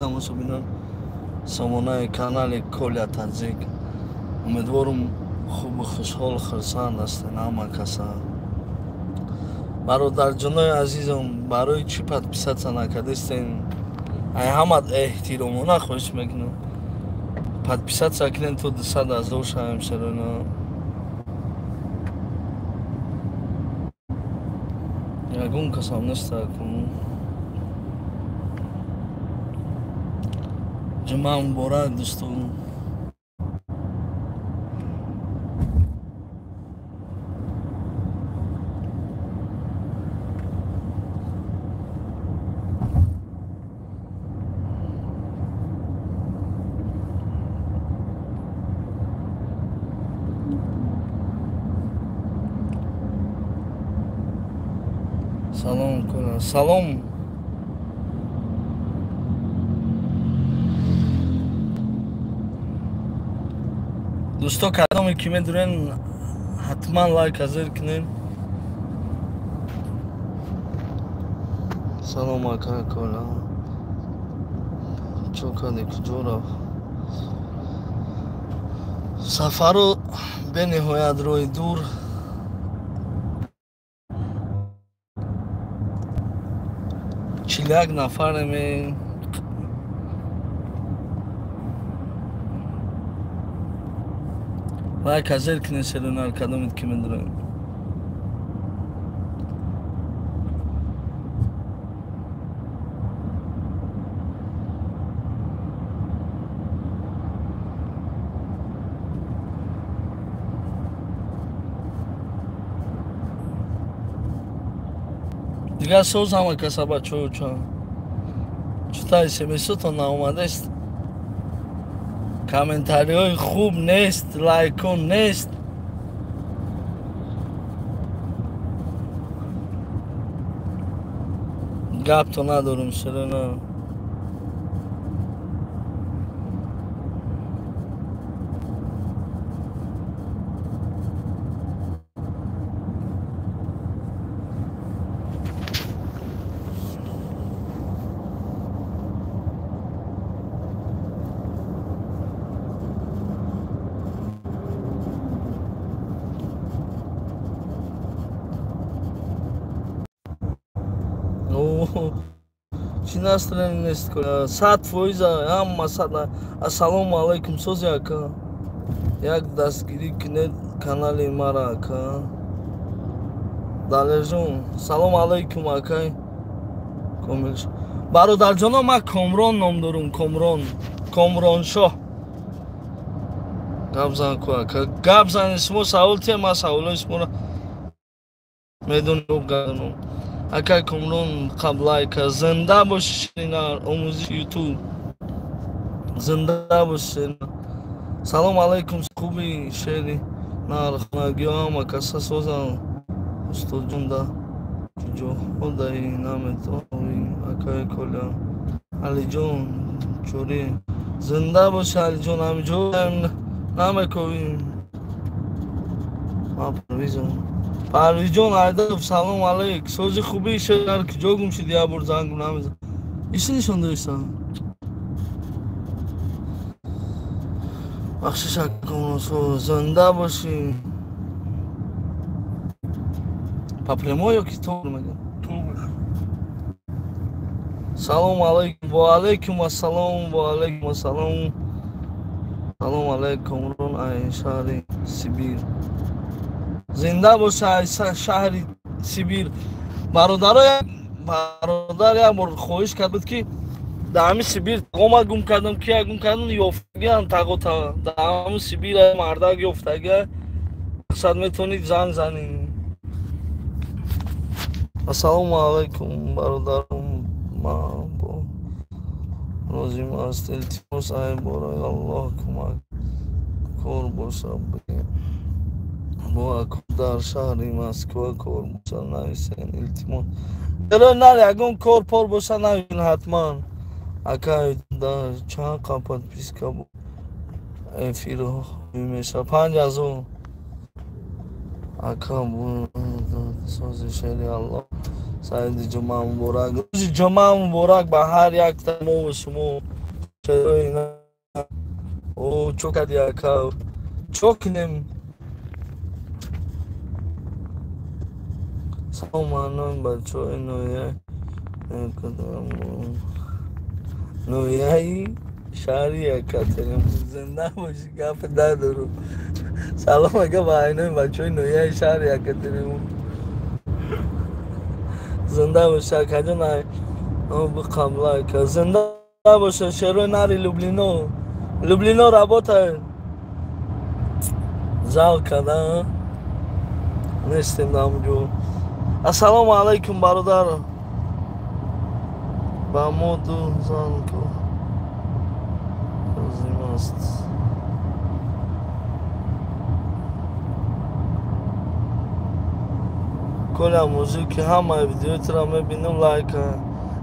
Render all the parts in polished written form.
Тамошобинон сомонаи канали Коля Таджик. Умедворум хубу хушҳол, хурсанд ҳастен ҳама каса. Бародарҷонои азизам, барои чӣ подписаться накардистен? Ай ҳамат эҳтиромона хоҳиш мекунам. Подписаться кунен то 200 ҳазор шавем шерона. Ягон касам неста кун. Ҷумъа муборак, дӯстон. Салом, Коля. Салом. Дӯсто, кадоме ки медурен, ҳатман лайк ҳазир кунен. Салом, ака Коля. Чо каде, куҷо рафт? Сафару бениҳоят роҳи дур. 41 нафареме. Лайк ҳазир кунед шеринар, кадомед ки медурен. Дигар соз ҳама каса бачаҳо ча. Чута смсотон наомадааст. Комментариҳои хуб нест, лайкҳо нест. Гапто надорум ширина. Чӣ настроение нест, Коля? 100% ҳама сад. Ассалому алайкум, сози ака. Як дастгирӣ кунед канали мара, ака. Далержон, салом алайкум, акай. Комил. Бародарҷоно, ман Комрон ном дорум, Комрон. Комроншоҳ. Гап зан ку, ака. Гап занед, шумо савол тия, ман саволои шуморо медонам, гардонам. Акай Комрон, қаблайка, зинда боши ширинар, омӯзиши ютуб. Зинда боши ширинар. Салом алайкум, хуби шери нар, хонагиҳо ҳама каса созанд. Устодҷон да куҷоҳо даи наметавӣ, акай Коля. Алиҷон, чорӣ. Зинда боши Алиҷон, ҳамиҷо намековӣ. Ман Парвизам. Парвизҷон Айдаров, салом алайк. Сози хуби шер, куҷо гум шуди, як бор занг намезан. Иши нишон доштам. Бахшиш акон, зинда бошӣ. По прямой ё ки тор мегӯям? Салом алайкум, ва алайкум ассалом, ва алайкум ассалом. Салом алайкум, Комрон ай шаҳри Сибир. Зинда боша ай шаҳри Сибир. Бародар як бор хоҳиш кард буд ки дар ҳамин Сибир тағома гум кардам, ки я гум кардам, ёфтагиам тағо дар ҳамин Сибир мардак ёфтага. Мақсад метавонед занг занед. Ассалому алайкум, бародарам, ман бо лозим аст. Илтимос, ай бораи Аллоҳ кӯмак кор боша. Бо аку дар шаҳри Москва кор боша нависен, илтимос. Чаро нар ягон кор пор боша нависен ҳатман. Ака дар чанд қа подписка эфир меша? 5000. Ака сози шери Аллоҳ. Саиди ҷумъа муборак. Рӯзи ҷумъа муборак ба ҳар як мо шумо. О, чо кади ака? Чо кунем? Салом анон бачаҳои ноҳия ноҳияи шаҳри Екатеринбург. Зинда бошӣ, гап надорам. Салом ака ба айнои бачаҳои ноҳияи шаҳри Екатеринбург. Зинда бошӣ акаҷон, қабла ака. Зинда боша шерои нари Люблино. Люблино работает. Жалко, да? Нестем ҳамҷо. Ассалому алайкум, бародар. Ба мо ду занг лозим аст. Коля мужики, ҳамаи видеои мебинам, лайка.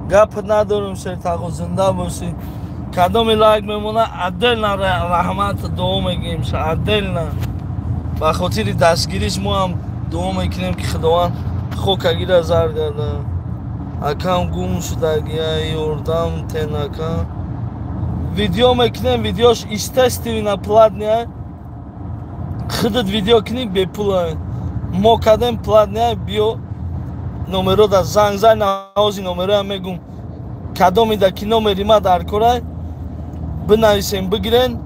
Гап надорам, шертағо, зинда бошӣ. Кадоми лайк мемона, отдельно раҳмат дуо мегӯем, отдельно. Ба хотири дастгириш мо ҳам дуо мекунем, ки Худованд хокагира зар гарда. Акам гум шудагия, ёрдам тен ака. Видео мекунем, видеош естественно платная. Худат видео кунӣ бепула. Мо кардем платная, биё номеро да занг зан, навози номероям мегум. Кадоми да ки номери ма дар корай, бинависем, бигирен.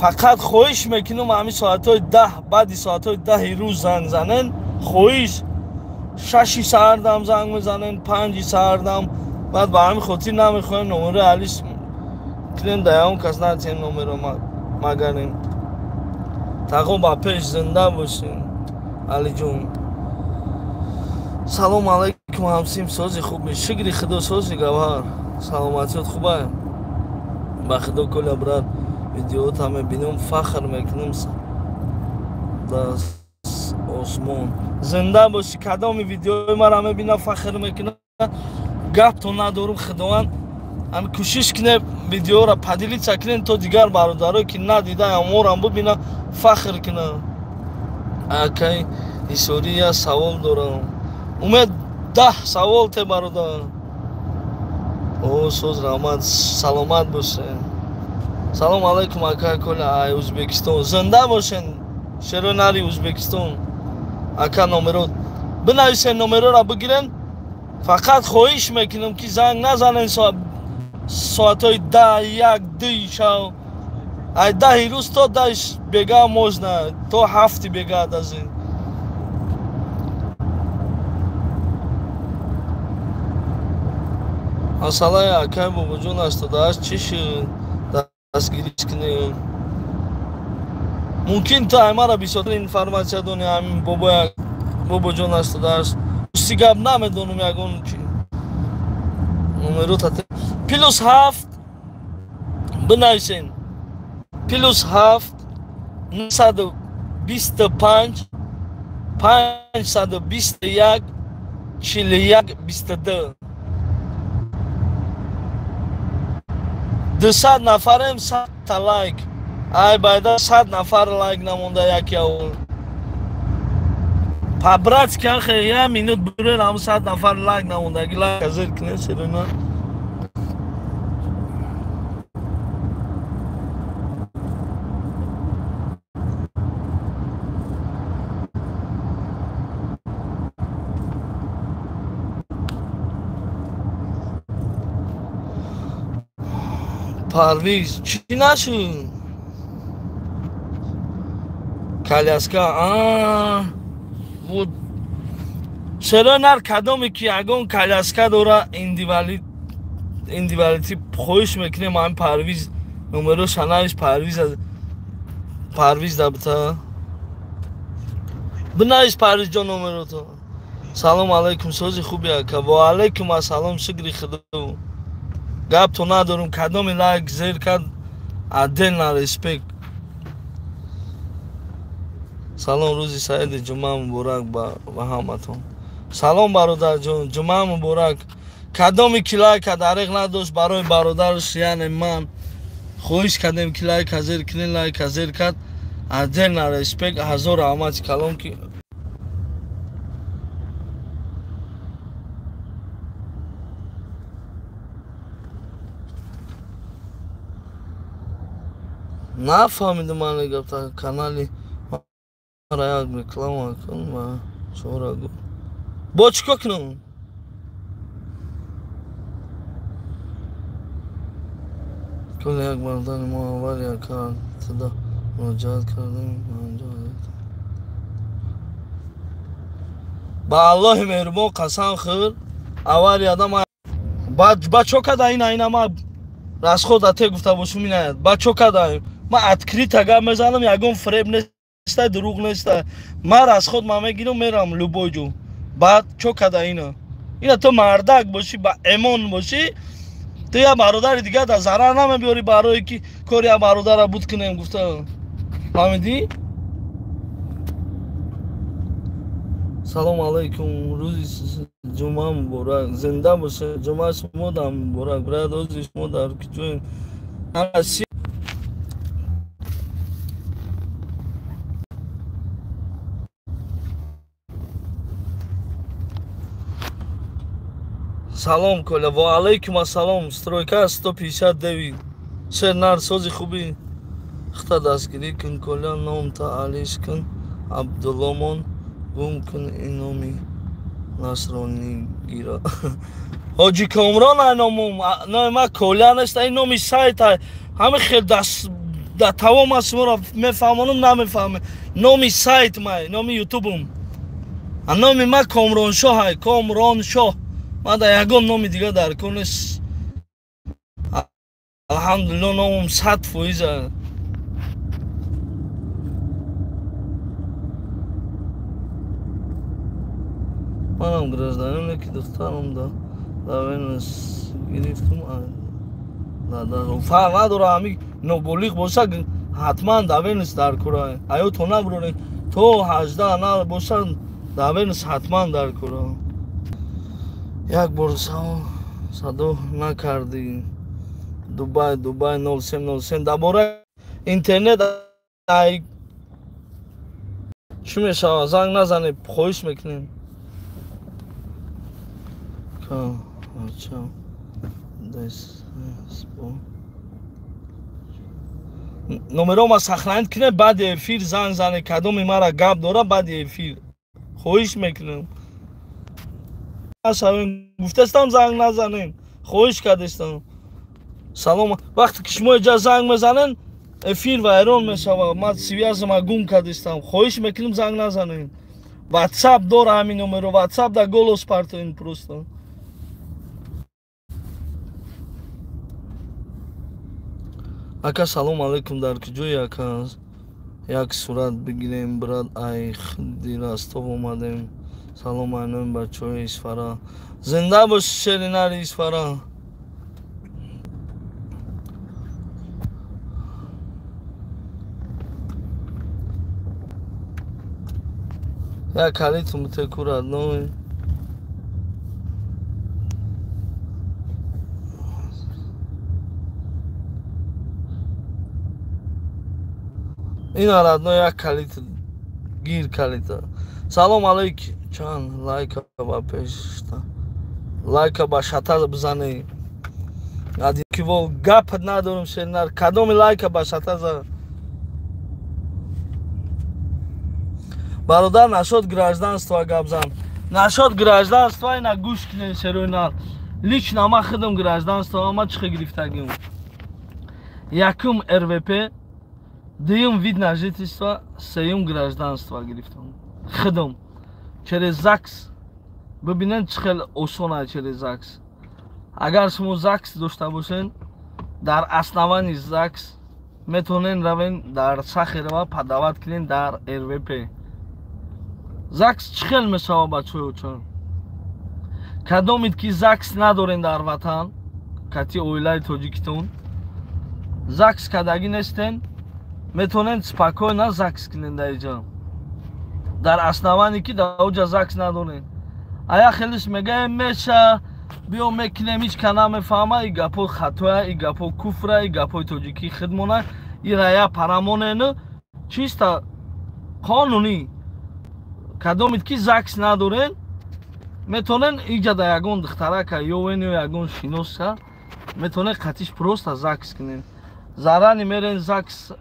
Фақат хоҳиш мекунам ҳамин соатҳои 10, баъди соатҳои 10 рӯз занг занен. Хоҳиш, 6 саҳардам занг мезанен, 5 саҳардам. Баъд ба ҳамин хотир намехоҳем номерои алис кунем, да ягон кас натиҳем номеро магарем. Тағо ба пеш, зинда бошем, Алиҷон. Салом алайкум, ҳамсим, сози хуби? Шукри Худо, сози гавҳар. Саломатиёт хуба? Ба Худо, Коля брат, видеота мебинам, фахр мекунам да осмон. Зинда бошӣ, кадоми видеои мара мебина, фахр мекуна. Гапто надорум, Худованд ҳами кӯшиш кунем, видеоро поделиться кунем, то дигар бародарое ки надида аморам бубина, фахр кунам. Акай Исорӣ, я савол дорам. Умед, 10 савол те, бародар. О, соз, раҳмат, саломат бошед. Салом алайкум, ака Коля, ай Ӯзбекистон. Зинда бошен, шерои нари Ӯзбекистон. Ака, номеро бинависен, номерора бигирен. Фақат хоҳиш мекунам, ки занг назанен соатҳои 10, 1, 2 шав. Ай 10 рӯз то 10 бега можно, то 7 бега дазин. Масъалаи акай Бобоҷон 88 чӣ шуд? Дастгириш кунем. Мумкин ту аймара бисёртар информация дони, ҳамин бобоя Бобоҷон 88. Рости гап намедонам ягон чи. Номерота +7 бинависен. +7 925 521 41 22. 200 нафарем, 100 лайк. Ай байда 100 нафар лайк намонда яки аввал. По-братски ахе, я минут бурен, ам 100 нафар лайк намонда. Лайк зер кунед, серена. Парвиз, чӣ нашуд? Коляска, а вот чаро нар кадоме ки ягон коляска дора, индивалити, хоҳиш мекунем, ҳамин Парвиз номероша навис, Парвиз, Парвиз дабта бинавис, Парвизҷон, номерото. Салом алайкум, сози хуби ака? Ва алайкум ассалом, шукри Худо. Гапто надорум, кадоми лайк зер кард, отдельно респект. Салом, рӯзи саиди ҷумъа муборак ба ҳаматон. Салом, бародарҷон, ҷумъа муборак. Кадоми ки лайка дариқ надошт барои бародараш, яъне ман хоҳиш кардем, ки лайка зер кунед, лайка зер кард, отдельно респект, ҳазор раҳмати калом ки Нафаҳмидам ман гапта канали мара як реклама кун ва чора гу. Бо чӣ кор кунам? Коля як бародари мо авария кард, туда муроҷиат кардем. Ба Аллоҳи меҳрубон қасам хӯр, аварияда ма ба чо када ина ма расход ате гуфта бошум ина ба чо када ма открыто гап мезанам, ягон фиреб неста, дурӯғ неста. Ма расход ма мегирам, мерам любой ҷо. Баъд чо када ина? Ина ту мардак бошӣ, ба эмон бошӣ, ту як бародари дигар да зарар намебиёрӣ барое ки кори як бародара буд кунем гуфта. Фаҳмидӣ? Салом алайкум, рӯзи ҷумъа муборак. Зинда бошед, ҷумъа шумо дам муборак. Брат, рӯзи шумо дар куҷоем? Салом Коля, ва алайкум ассалом. Стройка 159. Шер нар сози хуби хта дастгирӣ кун Коля, номта алиш кун Абдулломон гум кун ин номи насронигира. Ҳоҷи Комрон ай номум, номи ма Коля нест, ай номи сайт ай. Ҳами хел даст да тавом аз шуморо мефаҳмонам, намефаҳмем. Номи сайт май, номи ютубум. А номи ма Комроншоҳ ай, Комроншоҳ. Ман дар ягон номи дигар дар кор нест. Алҳамдулилло номум 100% ай. Манам гражданин, ки духтарам да давенс гирифтум. Фарқ надора, ҳами ноболиғ боша, ҳатман давенс дар кора. Аё то набурорем, то 18 набоша, давенс ҳатман дар кора. Як бор садо накардӣ. Дубай, Дубай 0303. Дар бораи интернет ай чӣ мешавад? Занг назанед, хоҳиш мекунем. Номерома сохранить кунед, баъди эфир занг занед. Кадоми мара гап дора, баъди эфир хоҳиш мекунем. Гуфтастам занг назанем, хоҳиш кардастам. Салом. Вақте ки шумо иҷа занг мезанен, эфир вайрон мешавад. Ман связьма гум кардастам. Хоҳиш мекунем занг назанем. WhatsApp дора ҳамин номеро, WhatsApp да голос партоин просто. Ака салом алейкум, дар куҷои ака? Як сурат бигирем, брат, ай хди Ростов омадем. Салом айнои бачаҳои Исфара. Зинда бош шери нари Исфара. Як калитум бите ку родной. Ина родной як калит гир калита. Салом алейк, чанд лайка ба пешта. Лайка ба шата бизанед. Ки вол гап надорам шернар. Кадоми лайка ба шата за. Бародар нашод гражданство гап зан. Нашод гражданство ина гӯш кунед шерӯйнар. Лично ма худам гражданство ма чӣ гирифтагим. Якум РВП, дуюм вид на жительство, сеюм гражданство гирифтам. Худам через ЗАГС. Бибинед чӣ хел осон ай через ЗАГС. Агар шумо ЗАГС дошта бошед, дар основании ЗАГС метавонед равен дар Сахарова подават кунед дар РВП. ЗАГС чӣ хел мешавад бачаҳои очон? Кадомид ки ЗАГС надорен дар ватан, кати оилаи тоҷикитон, ЗАГС кардагӣ нестен, метавонед спокойно ЗАГС кунед дар иҷо. Дар основании ки дар оҷа ЗАГС надорен. Ая хелиш мегӯяд меша, биё мекунем, ҳеҷ ка намефаҳма, и гапҳо хатоя, и гапҳо куфра, и гапҳои тоҷикӣ хидмона, ира я парамонену чиста қонунӣ. Кадомид ки ЗАГС надорен, метавонен иҷа да ягон духтарака ёвен ё ягон шиноса, метавонен қатиш просто ЗАГС кунен. Зарани мерен ЗАГС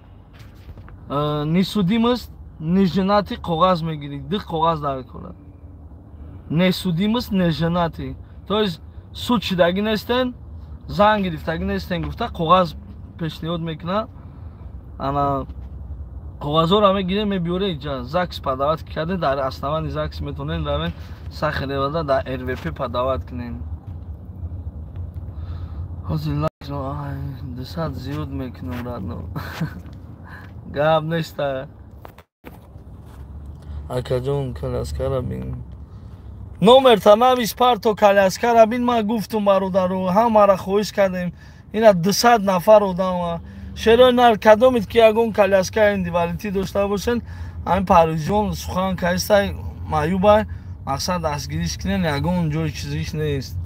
Несудимость, неженатый коғаз мегирӣ, ду коғаз дар кора. Несудимость, неженатый, то есть суд шидагӣ нестен, зан гирифтагӣ нестен гуфта коғаз пешниҳод мекунад. Ана коғазҳоро мегирем, мебиёре иҷа ЗАГС подавать карде, дар основании ЗАГС метавонем равем Сахаревада дар РВП подавать кунем. Ҳозир лайкро 200 зиёд мекунам, родной, гап неста. Акаҷон, коляскара бин, номерта навис, парто, коляскара бин. Ман гуфтум, бародару, ҳамара хоҳиш кардем, ина 200 нафар одама. Шерои нар, кадомед ки ягон коляска индивалитӣ дошта бошен, ҳамин Парвизҷон сухан кайстай, маъюбай, мақсад дастгириш кунен, ягон ҷои чизиш нест.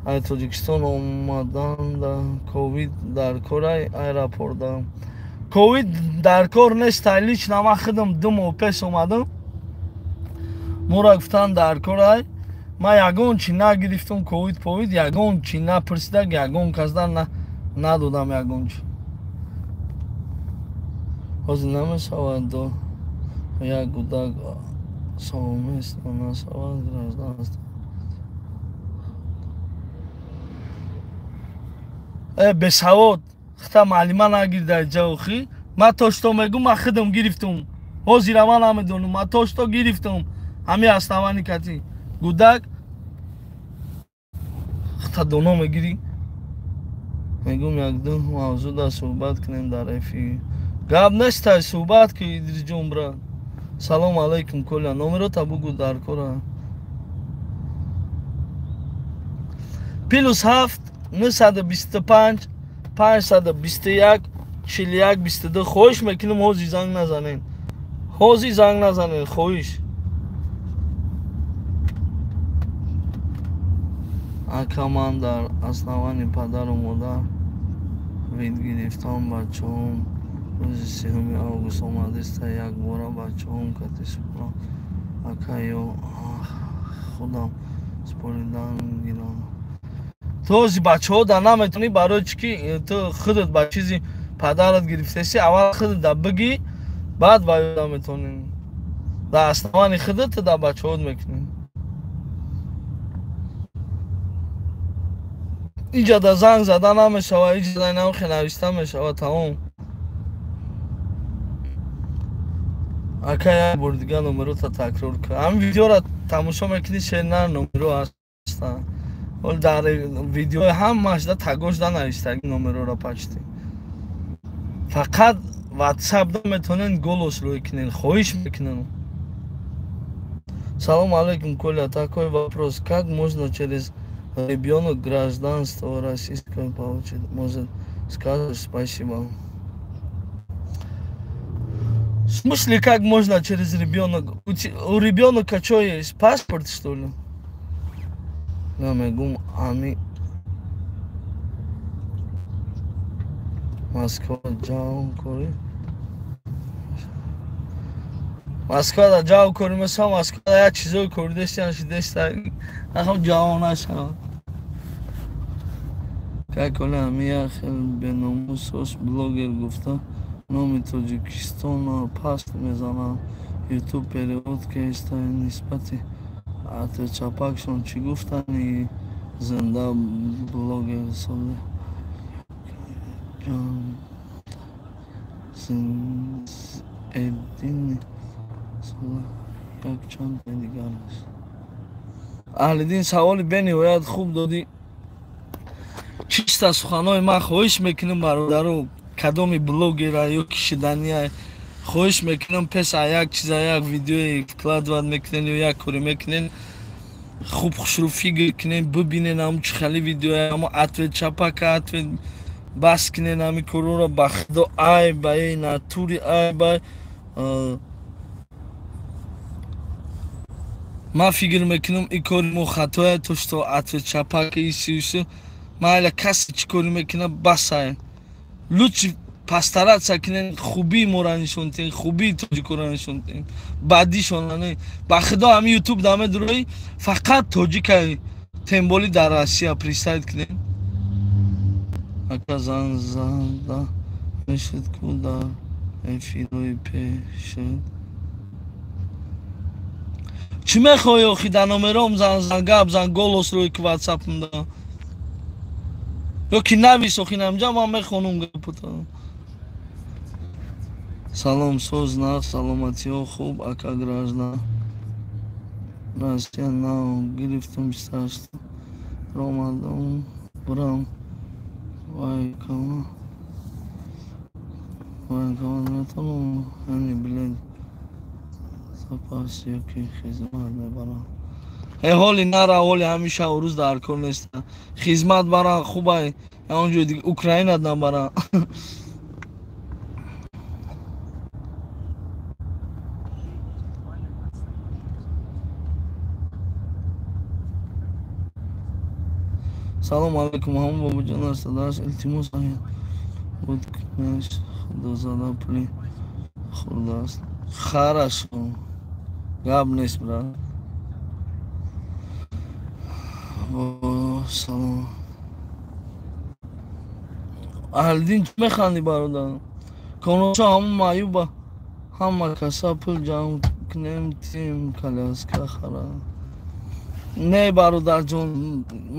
Ай Тоҷикистон омаданда ковид дар корай аэропорта? Ковид дар кор нестай. Лично ман худам 2 моҳ пеш омадам, мора гуфтанд дар корай, ман ягон чи нагирифтам, ковид повид ягон чи напурсида, ягон касда надодам ягон чи. Ҳозир намешавад до як гудак совместно нашавад гражданство? Э, бесавод, хита маълима нагирда ҷаохи. Ман то что мегум, ман худам гирифтум, ҳозира ман намедонам, ман то что гирифтум ҳами основани кати гудак. Хита доно мегирӣ. Мегум, якду мавзӯъ да суҳбат кунем дар эфир. Гап нестай, суҳбат ки, Идрисҷон, брат. Салом алайкум, Коля, номерота бугу, дар кора. +7 925 521 41 22. Хоҳиш мекунам, ҳозир занг назанен, ҳозир занг назанен, хоҳиш. Ака, ман дар основании падару модар вид гирифтам, бачаҳом рӯзи 3 август омадиста, якбора бачаҳом кати супорам, ака, ё худам супоридан гирам? Ту ҳозир бачаҳо да наметавонӣ, барои чӣ ки ту худат ба чизи падарат гирифтаси. Аввал худат да бигӣ, баъд ба ёда метавонӣ. Дар основании худат ту да бачаҳот мекунӣ. Иҷа да занг зада намешава, иҷа да инамхе нависта мешава, тамом. Ака, як бор дига номерота такрор кун. Ҳамин видеора тамошо мекунӣ, шер, номеро ҳастанд. Ҳол дар видеои ҳамааш да тагош да навистаги номерора почти. Фақат ватсап да метавонен голос рӯй кунен, хоҳиш мекунам. Салом алейкум, Коля, такой вопрос: как можно через ребенок гражданство российское получить, может, скажешь? Спасибо. В смысле, как можно через ребенок? У ребенка что есть, паспорт, что ли? Мегум, ами Москва ҷав корӣ, Москвада ҷав корӣ, масалан, Москвада як чизои коридестиан шидеста, ахам ҷавон нашавад. Как оля, ами як хел беномусос блогер гуфта номи Тоҷикистонро паст мезанад, ютуб перевод кеста, нисбати атечапакшон чӣ гуфтани? Зинда блогер соли эддини якчанд дигар аст. Аҳлиддин, саволи бениҳоят хуб додӣ. Чиста суханҳои ман, хоҳиш мекунам, бародаро, кадоми блогера ё кишидания, хоҳиш мекунам, пеш а як чиза, як видеои вкладывать мекунен ё як коре мекунен, хуб хушрӯ фикр кунен, бибинен ҳамун чӣ хели видеоя, ҳамо ответ чапака, ответ бас кунен ҳами корора. Ба худо, айб, натури айб. Ман фикр мекунам, ин кори мо хатоя, то что ответ чапака исиусу. Майла, касе чӣ коре мекунад, басай, лучше постараться кунен хубии моро нишон тиҳен, хубии тоҷикоро нишон тиҳен, бадишона не. Ба худо, ҳами ютуб да медурои, фақат тоҷика, тем более дар Россия. Представить кунен. Ака, зан зада мешуд ку дар Эфирҳои пешуд. Чӣ мехоҳӣ охи? Дар номером зан, зан, гап зан, голос рӯи ки ватсапмда. Ё ки навис охи, намҷа ман мехонум гапота. Салом, соз, нағз, саломатиҳо хуб, ака? Граждан Россия нав гирифтум, 28 ромадам, бурам вайкама вайкама метавонам, яъне билет запас ёки хизмат мебарам. Э, ҳоли нара, ҳоли ҳамиша рӯз дар кор неста. Хизмат баран хубай, он ҷои дига Украинат набаран. Салом алайкум, ҳамон бобоҷон аст, даш, илтимос, буд худозада пули хӯрдааст. Хорошо, гап нест, брат. Салом, Аҳлиддин, чӣ механдӣ, бародар? Коношо, ҳамон маъюба ҳама каса пул ҷамъ кунем, тим коляска хара. Не, бародарҷон,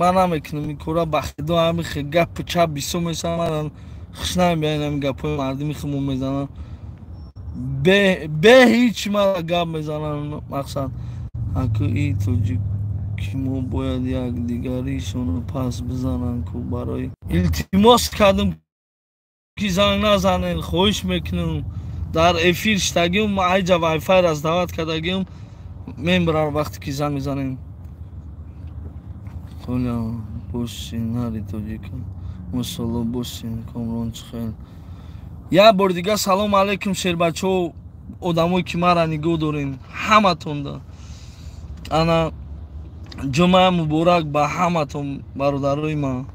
ман намекунам ин кора, ба худо. Ҳами гапи чап бисёр мешавам, ман хуш намебиям ҳами гапҳои мардими худмо мезанам. Бе ҳеҷ мара гап мезанам. Мақсад аку и тоҷики мо бояд якдигаришонро пас бизананд ку. Барои илтимос кардам, ки занг назанен, хоҳиш мекунам. Дар эфир штагиам, айҷа вайфай раздавать кардагиам, мембарам вақте ки занг мезанем. Коля, боши, нари тоҷика мошалло бошин. Комрон, чихел? Як бори дига салом алейкум, шербачаҳо, одамое ки мара нигоҳ дорем, ҳаматонда. Ана, ҷумъа муборак ба ҳаматон, бародарои ман.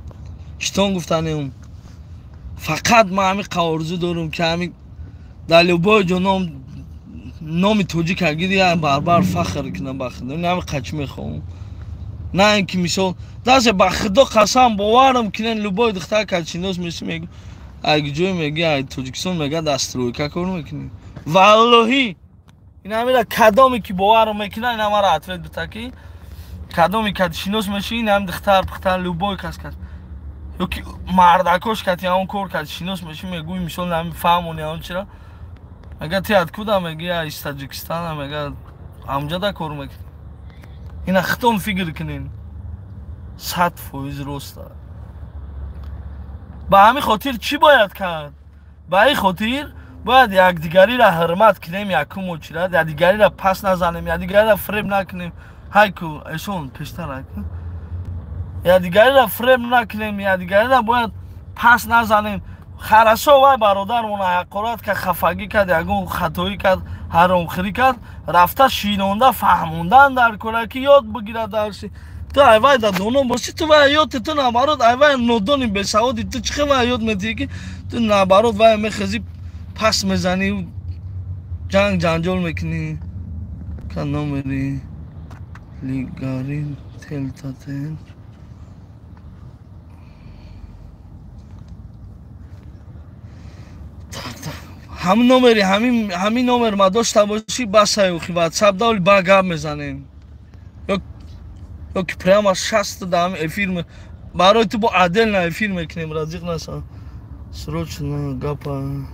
Читон гуфтанем? Фақат ман ҳами орзу дорам, ки ҳами дар любой ҷо номи тоҷика гири, як барбар фахр кунам ба худо. Ҳами қачи мехоҳам, на ин ки мисол даже, ба худо қасам, боварам кинен, любой духтар качинос меси, мегу ай ҷой, меги ай Тоҷикистон, мега дар стройка кор мекунӣ. Валлоҳи, ин ҳамира кадоме ки боварам мекунад, ин ҳамара ответ бита, ки кадоме кадшинос меши, ин ҳам духтар пухтар, любой кас кас ёки мардакош кати ҳамон кор кадшинос меши, мегӯи мисол ҳами фаҳмони ҳамон чира, мега ты откуда, меги из Таджикистана, мега ҳамҷада кор мекунӣ. Ина хитон фикр кунен, 100% роста. Ба ҳамин хотир чӣ бояд кард? Ба ин хотир бояд якдигариро ҳурмат кунем, якум очирад якдигариро пас назанем, якдигариро фиреб накунем. Ҳайку эшон пештар якдигариро фиреб накунем, якдигариро бояд пас назанем. Хорошо, вай бародармон ҳақорат кард, хафагӣ кард, ягон хатоӣ кард, ҳаромхӯрӣ кард, рафта шинонда фаҳмондан дар кора, ки ёд бигирад дарси. Ту айвай да доно бошӣ, ту вай ёд, ту наоборот айвай нодони, бесаводи, ту чӣ хел вай ёд медиҳӣ, ки ту наоборот вай мехезӣ, пас мезанӣ, ҷанг ҷанҷол мекунӣ? Ка номери лигари телтатен. Ҳамин номери, ҳамин номер ма дошта бошӣ, басай охи, ватсап давли ба гап мезанем ё ки прямо шаста да ҳами эфир барои ту бо отдельно эфир мекунем. Разиқ насан, срочно гапа.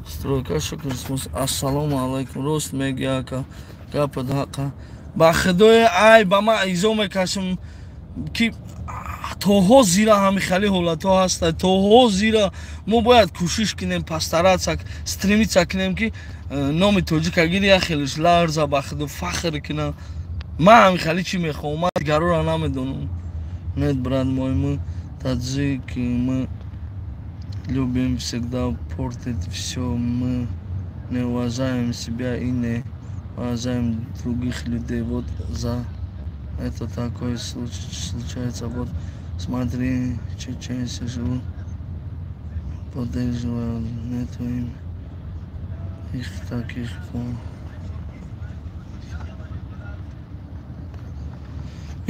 Стройка шукр. Ассалому алайкум, рост меги, ака, гапа ҳақа. Ба худои ай ба ман изо мекашам, ки то ҳозира ҳами хеле ҳолатҳо ҳаста. То ҳозира мо бояд кӯшиш кунем, постараться, стремиться кунем, ки номи тоҷика гири, як хелеш ларза, ба худо, фахр кунам. Ман ҳами хеле чӣ мехоҳам, ман дигарора намедонам. Нет, брат мой, мы таджики, мы любим всегда портить всё, мы не уважаем себя и не уважаем других людей, вот за это такое случается. Вот смотри, чеченцы живут, поддерживают, нету им их таких.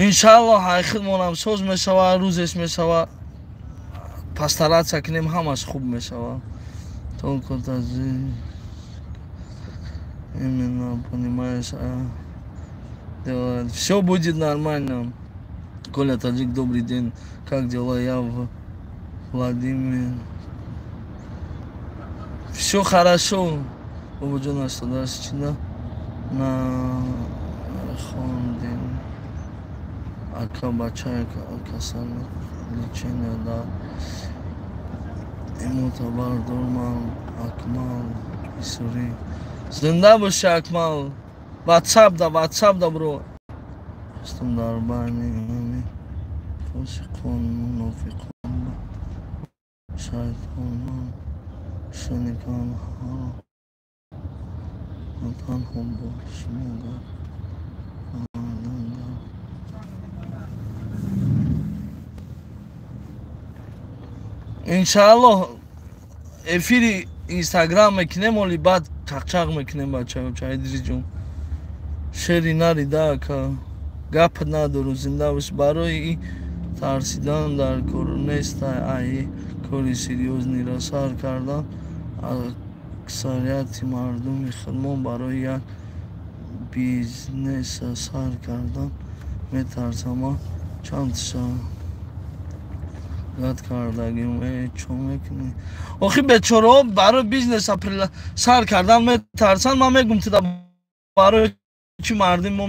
Иншааллоҳ ҳайхидмонам соз мешава, рӯзеш мешава, постараться кунем, ҳамаш хуб мешава. Только именно понимаешь, все будет нормально. Коля Таджик, добрый день, как дела? Я в Владимир. Все хорошо. Бобоҷон, 88 чина нахондем. Ака, бачаи касал лечение дар имота бардор. Ман Акмал Исурӣ. Зинда боши, Акмал. Ватсап да, ватсап да, бро. Ҳастам дар байни ҳами фосиқон, мунофиқон, шайтонон, шуникон танҳо бо шумо гап кардан дар иншааллоҳ эфири инстаграм мекунем, оли баъд чақчақ мекунем. Бачаҳо, Идрисҷон, шери нарида, ака, гап надору, зинда бош. Барои и тарсидан дар кор нест, ай кори серьёзный ро сар кардан. Аксарияти мардуми худмон барои як бизнеса сар кардан метарсам. Ман чанд шагат кардагим. Э, чо мекунӣ охи? Бечораҳо барои бизнеса сар кардан метарсанд. Ман мегум тида, барои чӣ мардим мо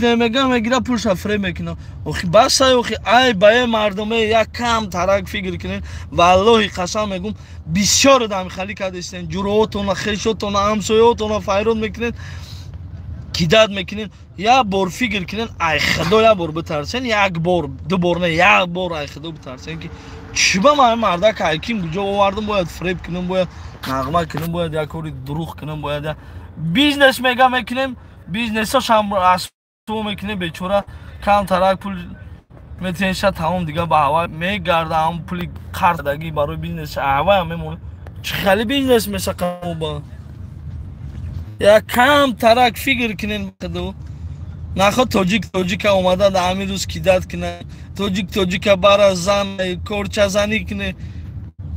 мегам, мегира, пулша фреб мекунам. Охи басай, охи ай бае мардуме, як кам тарак фикр кунен. Валлоҳи қасам мегум, бисёр одами халӣ кардестен, ҷуроотона, хешотона, ҳамсояотона файрод мекунен, кидать мекунен. Як бор фикр кунен, ай худо як бор битарсен, як бор, ду бор не, як бор ай худо битарсен, ки чиба ман мардак ай ким куҷо овардам, бояд фреб кунам, бояд нағма кунам, бояд як кори дурӯғ кунам, бояд як бизнес мега мекунем, бизнесошам расво мекунем. Бечора камтарак пул метенша, тамом, дига ба ҳава мегарда. Ҳам пули қарздагӣ барои бизнес ҳаваям мемонад. Чӣ хеле бизнес мешақаба? Як камтарак фикр кунен. Худо нахо, тоҷик тоҷика омада дар ҳамин рӯз кидать куна, тоҷик тоҷика бара зан корчазанӣ куне.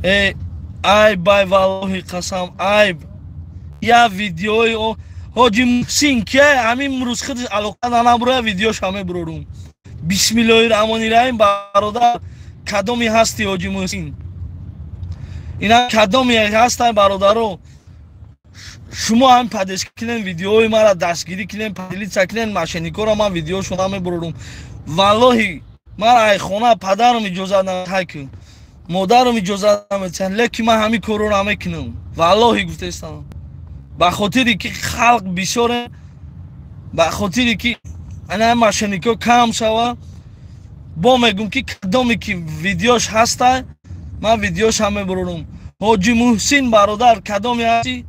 Э, айб бай, валлоҳи қасам, айб. Я видеои ҳоҷи Муҳсин ки ҳамин рӯз худаш алоқа нанаброя, видеоша мебурорум. Бисмиллоҳи раҳмони раҳим. Бародар, кадоме ҳасти, ҳоҷи Муҳсин? Ина кадоме ҳастай, бародаро? Шумо ҳам поддержка кунен, видеои мара дастгирӣ кунен, поделиться кунен. Мошенник ора ман видеошо намебурорум. Валлоҳи, ман ай хона падарам иҷозат намедиҳад, модарам иҷозат наметиҳанд, лекин ман ҳамин корро намекунам. Валлоҳи гуфтаистам, ба хотире ки халқ бисёре, ба хотире ки ана мошенник ҳо кам шава. Бо мегум, ки кадоме ки видеош ҳастай, ман видеошам мебурорум. Ҳоҷи Муҳсин, бародар, кадоме ҳасти,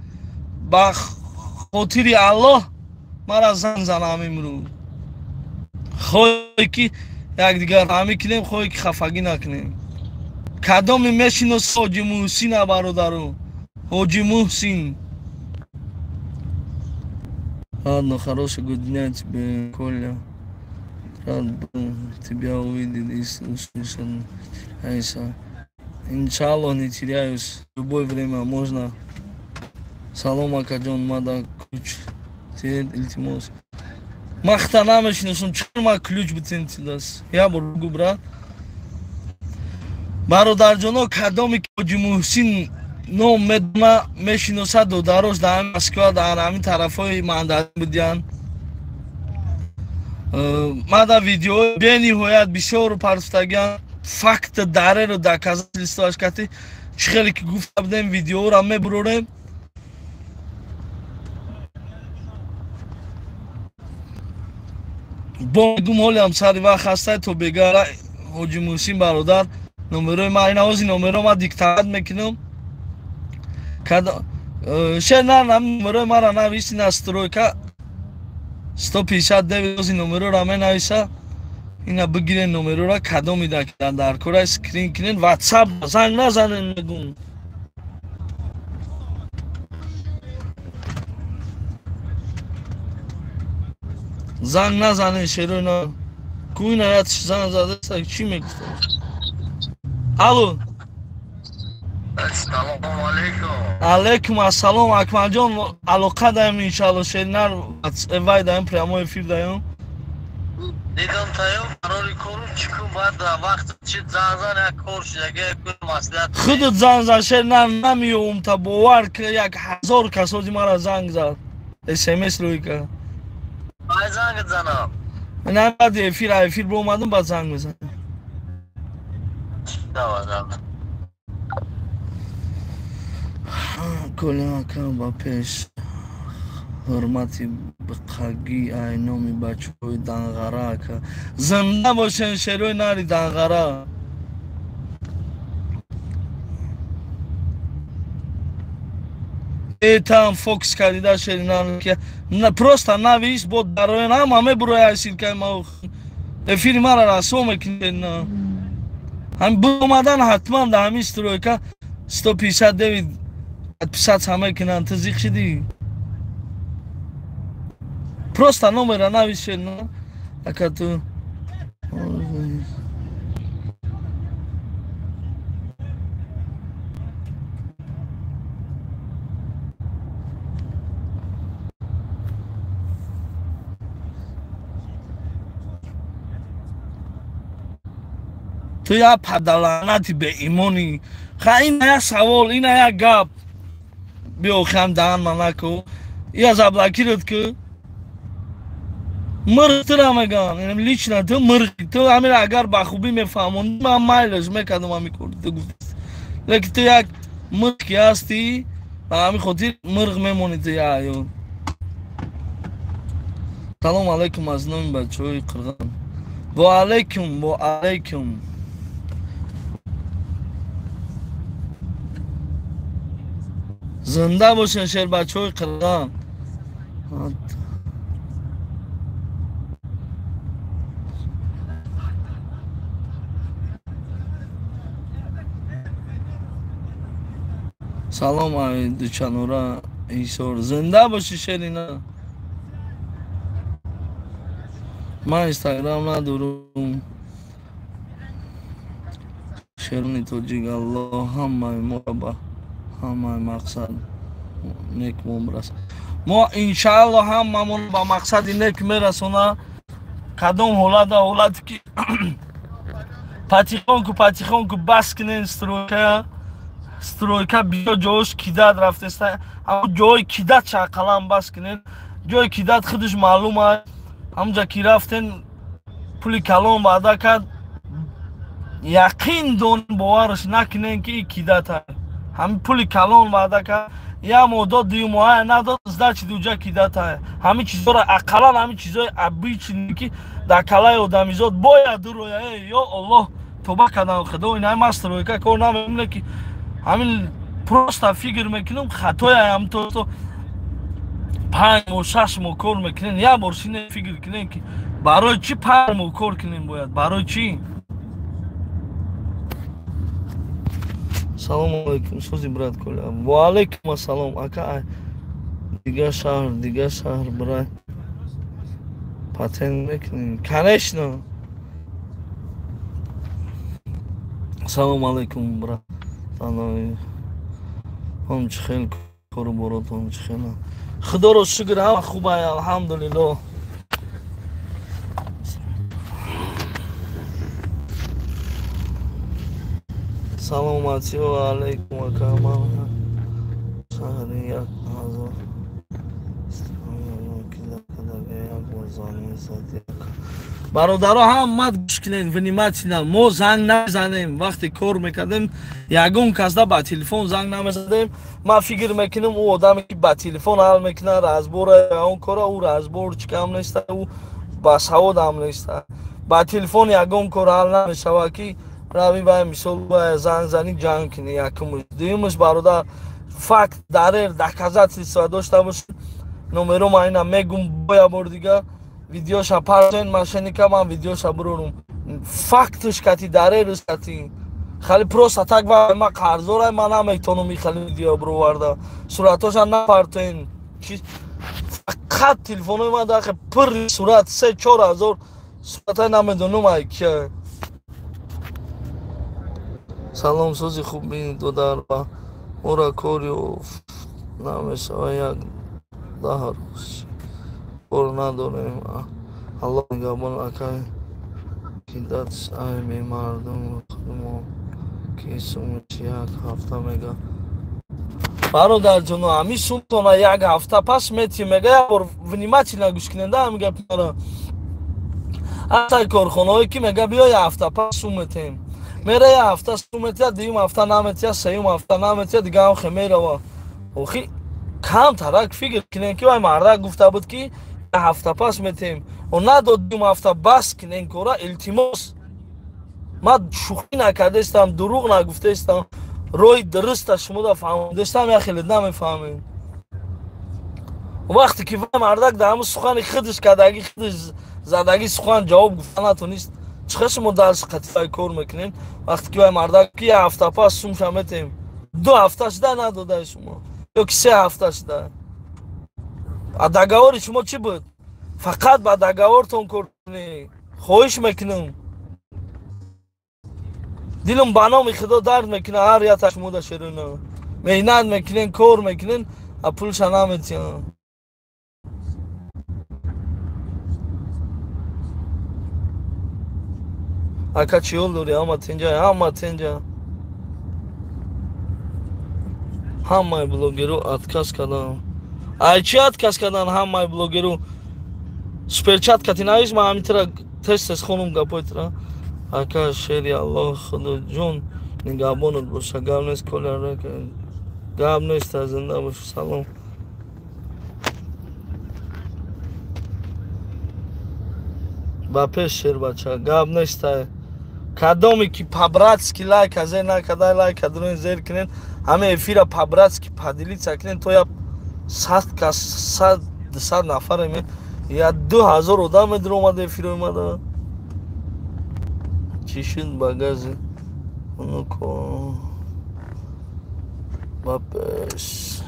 ба хотири Аллоҳ мара зан занам имрӯз. Хоҳе ки якдигар ҳамӣ кунем, хоҳе ки хафагӣ накунем. Кадоме мешиноси ҳоҷи Муҳсина, бародару? Ҳоҷи Муҳсин. Ладно, хорошего дня тебе, Коля. Рад был тебя увидеть и услышать. Айса. Иншаллах, не теряюсь. В любое время можно. Салом, акаҷон, мада ключ. Илтимос. Махта намешиносам, чор ма ключ битен тидас. Я бор бугу, брат. Бародарҷоно, кадоме ки ҳоҷи Муҳсин ном медона, мешиносад, додарош дар ҳамин Москва, дар ҳамин тарафҳои мандарин будиянд. Мада видеои бениҳоят бисёр партуфтагиан, факт дареро, доказательство аш кати. Чӣ хеле ки гуфта будем, видеоро мебурорем. Бо мегум, ҳолиам сари вақт ҳастай, то бегара. Ҳоҷи Муҳсин, бародар, номерои ма ина, ҳози номеро ма диктат мекунам. Шер на, номерои мара нависи, настройка 159. Ҳози номерора менависа, ина бигирен номерора. Кадоми дар кора, скрин кунен, ватсап занг назанен, мегум. Занг назанед шерои на. Ку ина як занг задаста, чӣ мегуфтам? Алло. Ассалому алайкум. Алайкум ассалом, Акмалҷон, алоқа даем иншалло, шеринар вай даем, прямой эфир даем. Дидам таём қарори кору чикун баъд вақт чи занг зан як кор шудаги як маслиҳат. Худат занг зан шеринар намеём та бовар ки 1000 касоди мара занг зад. СМС рӯй кард. Ай занг занам. На баъди эфир биомадам баъд занг мезанам. Давай, давай. Коля ака ба пеш ҳурмати биқагӣ ай номи бачаҳои Данғара ака. Зинда бошен шерои нари Данғара. Там фокус кардида шеринар ки просто навис бо дароен ҳама мебуроя силкаи ма эфири мара расво мекунед. Ҳам биомадан ҳатман дар ҳамин стройка 159 подписаться мекунанд. Ту зиқ шидӣ? Просто номера навис шерина ака ту. Ту як падаланати беимонӣ. Ха ина як савол, ина як гап. Биё хам даҳан ма наку. Я заблокировать ку. Мирғ тура меган. Лично ту мирғ. Ту ҳамира агар ба хубӣ мефаҳмонӣ, ман майлаш мекардам ҳамин кор. Ту гуфти. Лекин ту як мирғ ки ҳастӣ, ба ҳамин хотир мирғ мемонӣ ту як ё. Салом алайкум аз номи бачаҳои Қирғон. Ва алайкум, ва алайкум. Зинда бошен шербачаҳои Қирғон. Салом ай дучанора Исор. Зинда боши шерина. Ман Инстаграм надорум. Шерони тоҷик Аллоҳ ҳамаи мо ба ҳамаи мақсад нек мобрас. Мо иншааллоҳ ҳамамон ба мақсади нек мерасона. Кадом ҳолата ҳолате ки патихонку патихонку бас кунен стройка. Стройка бисёр ҷош кидат рафтеста. Ҳамон ҷои кидат шақалам бас кунен. Ҷои кидат худаш маълум аст. Ҳамонҷа ки рафтен пули калон ваъда кард. Яқин дон бовараш накунен ки кидат аст. Ҳамин пули калон ваъда кард. Як моҳ дод, ду моҳ надод, значит уҷа кидат аст. Ҳамин чизҳоро ақаллан ҳамин чизҳои обычный ки дар калаи одамизод бояд дуроя. Ё Аллоҳ тоба кардам худо ина ман стройка кор намекунам ки ҳамин просто фикр мекунам хатоя то 5 моҳ 6 моҳ кор мекунем. Як бор шине фикр кунем ки барои чӣ 5 моҳ кор кунем бояд, барои чӣ? Салом алайкум, сӯзи брат Коля. Ва алайкум ассалом ака. Дигар шаҳр брат патент мекунем. Конечно. Салом алайкум брат. Он чӣ хел кору боротон чӣ хел. Худоро шукр ҳама хуб ай, алҳамдулиллоҳ. Саломатӣ ва алайкум ака. Ман шаҳри 1000 бародаро ҳама гӯш кунед внимательно. Мо занг намезанем. Вақте кор мекардем ягон касда ба телефон занг намезадем. Ман фикр мекунам ӯ одаме ки ба телефон ҳал мекунад разбора он кора, ӯ разборчикам неста, ӯ ба саводам неста. Ба телефон ягон кор ҳал намешавад ки рави ба мисол занг зани ҷанг кунӣ. Якумш. Дуюмш бародар факт дарер доказательства дошта бошед. Номеро ман ина мегум боя бор дига видеоша парзен мошенника ман видеоша бурорум. Фактш кати дарерус кати хали просто так ва ма қарздорам, ман наметонам ин хали видео бироварда. Суратоша напартоен. Фақат телефонои ман дахе пур сурат 3-4 ҳазор сурата намедонам ай кия. Салом сози хуб додар ва ора кори намешава як даҳ рӯз кор надорем. Аллоҳ нигаҳбон акай ки дат ай мемардум худмо ки сумш як ҳафта мега. Бародарҷоно, ҳамин сумтона як ҳафта пас мети мега. Як бор внимательно гӯш кунед ҳамин гапро. Ҳастай корхонаҳое ки мега биё як ҳафта пас сум метем. Мера як ҳафта сум метия, дуюм ҳафта наметия, сеюм ҳафта наметия, дига ҳам хе мерава. Охи камтарак фикр кунем ки вай мардак гуфта буд ки як ҳафта пас метем. О надод дуюм ҳафта бас кунем кора, илтимос. Ман шӯхӣ накардаистам, дурӯғ нагуфтаистам. Роҳи дуруста шумо да фаҳмондастам, як хеле намефаҳмед. Вақте ки вай мардак дар ҳамун сухани худаш кардаги, худаш задаги сухан ҷавоб гуфта натонист, чӣ шумо дарси қатъи кор мекунед? Вақте ки вай мардак ки як ҳафта пас сумша метем, ду ҳафта шуда надодаи шумо ё ки се ҳафта шуда. А договори шумо чӣ буд? Фақат ба договортон кор кунед. Хоҳиш мекунам. Дилам ба номи Худо дард мекунад, ҳар ята шумо да шеруна. Меҳнат мекунен, кор мекунен, а пулша наметиҳанд. Ака чӣ ҳол дорӣ? Ҳама тинҷа, ҳама тинҷа. Ҳамаи блогеру отказ карданд. Ай чӣ отказ карданд ҳамаи блогеру? Суперчат кати навис, ман ҳамин тира тез-тез хонум гапои тира. Ака шери Аллоҳ Худоҷон нигаҳбонат боша. Гап нест, коля гап нест, зинда бош. Салом. Ба пеш шербача, гап нест. Кадоме ки по-братски лайка зер накардай, лайка дурен зер кунед, ҳама эфира по-братски поделиться кунед, то як 100 кас, 100 200 нафар эме, я 2000 одам медиромада эфиро омада. Чӣ шуд ба гази? Унуко. Ба пеш.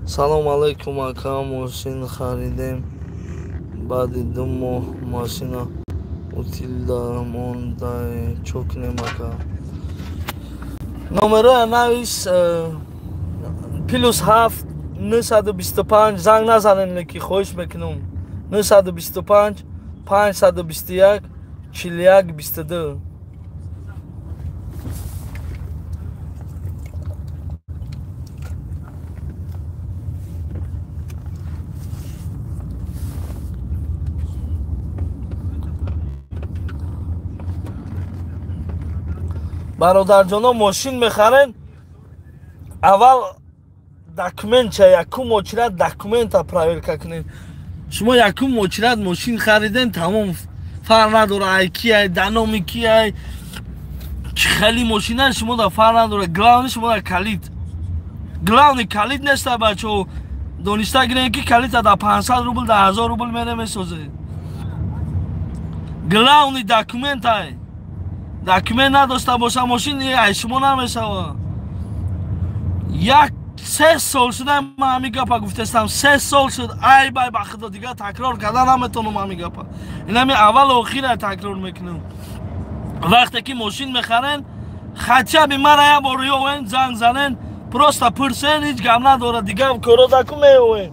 Салом алейкум ака, мошин харидем. Баъди 2 моҳ машина утилда мондай, чо кунем ака? Номероя навис +7 925, занг назанен, леки хоҳиш мекунам. 925 521 41 22. Бародарҷоно, мошин мехарен, аввал документча, якум очират документа проверка кунед. Шумо якум очират мошин хариден, тамом, фарқ надора ай ки ай, да номи ки ай, чӣ хели мошина шумо да фарқ надора. Главни шумо да калид. Главни калид неста бачаҳо. Дониста гирен ки калита да 500 рубл, да 1000 рубл мере месозед. Главни документ ай. Документ надошта боша мошин ай шумо намешава. Як 3 сол шуда ман ҳамин гапа гуфтестам, 3 сол шуд, ай бай ба худо дигар такрор карда наметонам ҳамин гапа. Ин ҳамин аввалу охира такрор мекунам. Вақте ки мошин мехарен, хотя бы мара як бор ёвен, занг занен, просто пурсен, ҳеҷ гап надорад, дигар коро даку меёвен.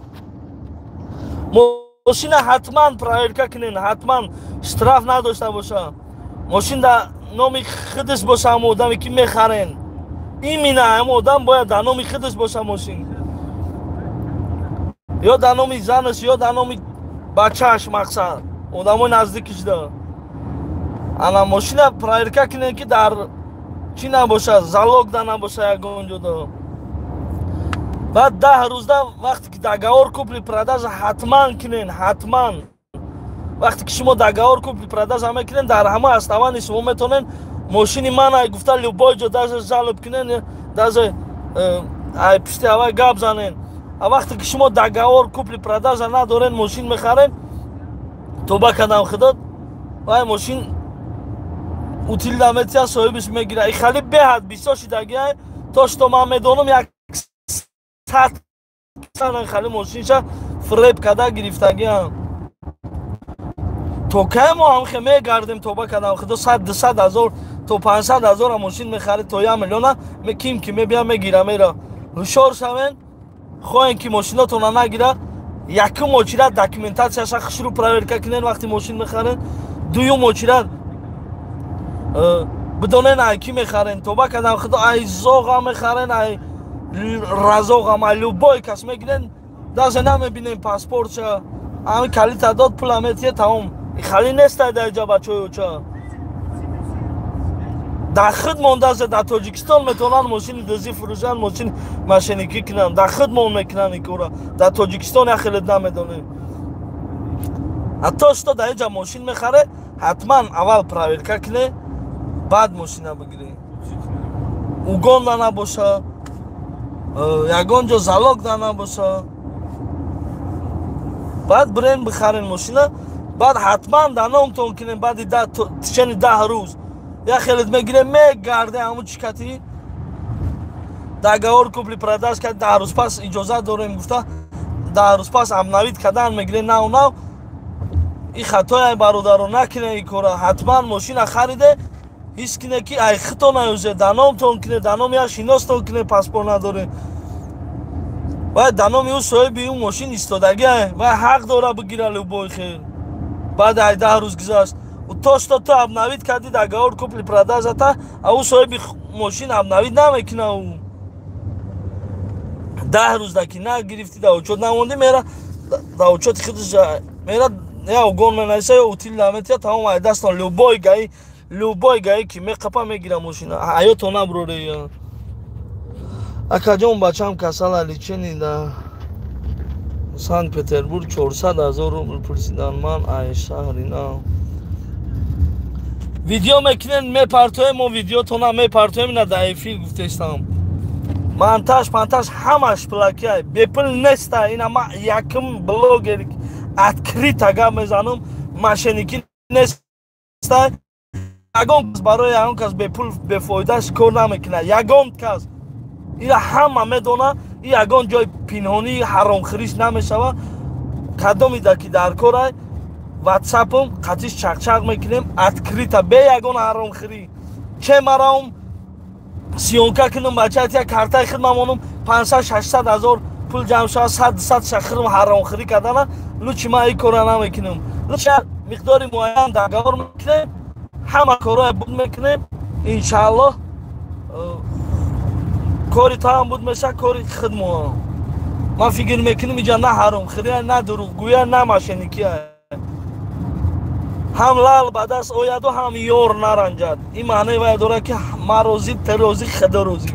Мошина ҳатман проверка кунен, ҳатман штраф надошта боша. Мошин да номи худаш боша ҳамон одаме ки мехарен. Именно ҳамон одам бояд дар номи худаш боша мошин. Ё дар номи занаш, ё дар номи бачааш, мақсад одамои наздикиш да. Ана мошина проверка кунен ки дар чӣ набоша, залог да набоша ягон ҷо да. Баъд 10 рӯзда вақте ки договор купли-продажа ҳатман кунен, ҳатман. Вақте ки шумо договор купли-продажа мекунен, дар ҳама основании шумо метавонен мошини ман ай гуфта любой ҷо даже жалоб кунен, даже ай пишти ҳавай гап занен. А вақте ки шумо договор купли-продажа надорен, мошин мехарен, тоба кардам худо, вай мошин утилда метия, соҳибиш мегира. И хали беҳад бисёр шидагиай, то что ман медонам як 100 хали мошинша фреб када гирифтагиам. То кай мо ҳамхе мегардем тоба кадам худо 100-200 ҳазор то 500 ҳазора мошин мехарид то 1 миллиона ким ки мебия мегира мера. Ҳушёр шавен, хоҳем ки мошинотона нагира, якум очират документатсияша хушрӯ проверка кунен вақти мошин мехарен, дуюм очират бидонен ай ки мехарен. Тоба кадам худо ай зоға мехарен, ай разоға, ай любой кас мегирен, даже намебинем паспортша, ами калита дод пула метие тамом. Хали нестай дар ҷа бачаҳои оча. Дар худ мондазе дар Тоҷикистон метавонанд мошини дузӣ фурӯшанд, мошини мошенникӣ кунанд, дар худ мон мекунанд ин кора. Дар Тоҷикистон як хеле намедонем. Ҳатто что дар инҷа мошин мехаре, ҳатман аввал проверка куне, баъд мошина бигирӣ. Угон да набоша, ягон ҷо залог да набоша. Баъд бирен бихарен мошина, баъд ҳатман дар номтон кунем баъди тишани 10 рӯз. Я хелет мегирем, мегарде ҳамун чӣ кати договор купли продаж кард, 10 рӯз пас иҷозат дорем гуфта, 10 рӯз пас обновить кардан мегирем нав нав. И хатоя бародаро накунед ин кора. Ҳатман мошина хариде, ҳис кине ки ай хито наёзе, дар номтон кине, дар номи як шиностон кине, паспорт надоре. Вай дар номи ӯ соҳиби ӯ мошин истодагия, вай ҳақ дора бигира любой хел. Баъд ай 10 рӯз гузашт, то что ту обновить кардӣ договор купли продажата, а ӯ соҳиби мошин обновить намекуна. Ӯ 10 рӯз даки нагирифтӣ, дар учёт намондӣ, мера дар учёти худаш мера я угон менависа ё утил наметия, тамом ай дастон любой гаи, любой гаи ки меқапа мегира мошина. Ҳаёто наброре. Акаҷон, бачам касала, лечение да Санкт-Петербург 400 ҳазор рубл пурсидан, ман ай шаҳри нав. Видео мекунен, мепартоем, мо видеотона мепартоем, ина дар эфир гуфтестам. Монтаж, пантаж ҳамаш пулакия, бепул неста. Ина ма якум блогер открыто гап мезанам, мошенникӣ неста. Ягон кас барои ягон кас бепул бефоидаш кор намекунад, ягон кас. Ира ҳама медона, и ягон ҷои пинҳонӣ ҳаромхӯриш намешава. Кадомида ки дар корай ватсапом қатиш чақчақ мекунем открыто, бе ягон ҳаромхӯрӣ. Че мараум съёмка кунам, бачаат як картаи худ мамонум 500-600 ҳазор пул ҷамъ шава, 100-200 шахирм ҳаромхӯрӣ кардана, лучи ман ин кора намекунам. Лучи миқдори муайян договор мекунем, ҳама корҳое буд мекунем, иншааллоҳ кори то ҳам буд меша, кори худмо. Ман фикр мекунам инҷа на ҳаромхӯрия, на дурӯғгӯя, на мошенникия. Ҳам лал ба даст ояду, ҳам ёр наранҷад. Ин маъное вай дорад ки ман розӣ, ту розӣ, худо розӣ.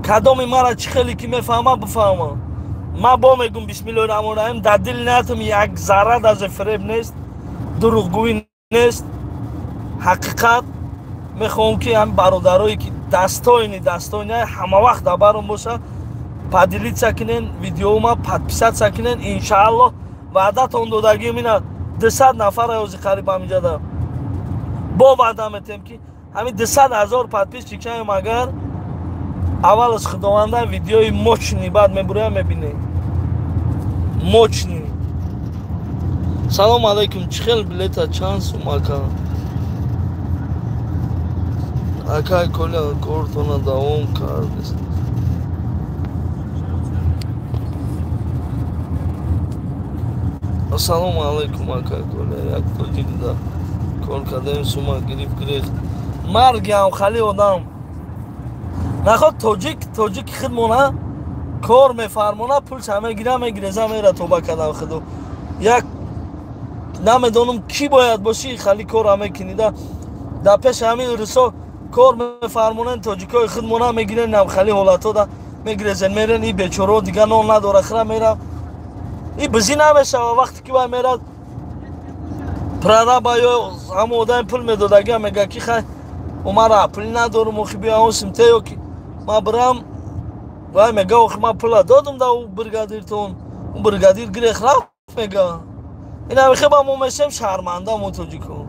Кадоми мара чӣ хеле ки мефаҳма, бифаҳма. Ман бо мегум бисмиллоҳи раҳмони раҳим, дар дили ниятам як зарра даже фиреб нест, дурӯғгӯӣ нест. Ҳақиқат мехоҳам ки ҳам бародарое ки дастоини дастоини ҳама вақт дар баром боша, поделиться кунен видеома, подписаться кунен. Иншааллоҳ ваъдатон додагиам ина 200 нафара ёзи қариб ҳаминҷада бо ваъда метем ки ҳамин 200 ҳазор подписчик шавем, агар аввал аз худованда видеои мощный баъд мебуроям, мебинем мощный. Салом алейкум, чӣ хел билета чанд сум ака? Акай Коля, кортона давом кардест. Ассалому алайкум, акай Коля, як тоҷик да кор кардем, сума гирифт гирифт. Марги ҳам хали одам. Наход тоҷик, тоҷики худмона кор мефармона, пулша мегира, мегиреза, мера тоба кардам худу. Як намедонам ки бояд бошӣ, хали кора мекунида. Дар пеши ҳамин русо кор мефармонен, тоҷикои худмона мегирен, нам хали ҳолатҳо да мегирезен, мерен, и бечорао дига нон надора, хира мера. И бизӣ намешава вақте ки вай мерад прораба ё ҳамон одами пул медодагия мега ки хай умара пул надорум, охи биё ҳамон симте ё ки ман бирам, вай мега охи ман пула додум да ӯ бригадиртон, ӯ бригадир гирех рафт мега. Ина мехеба мо мешем шарманда мо тоҷико.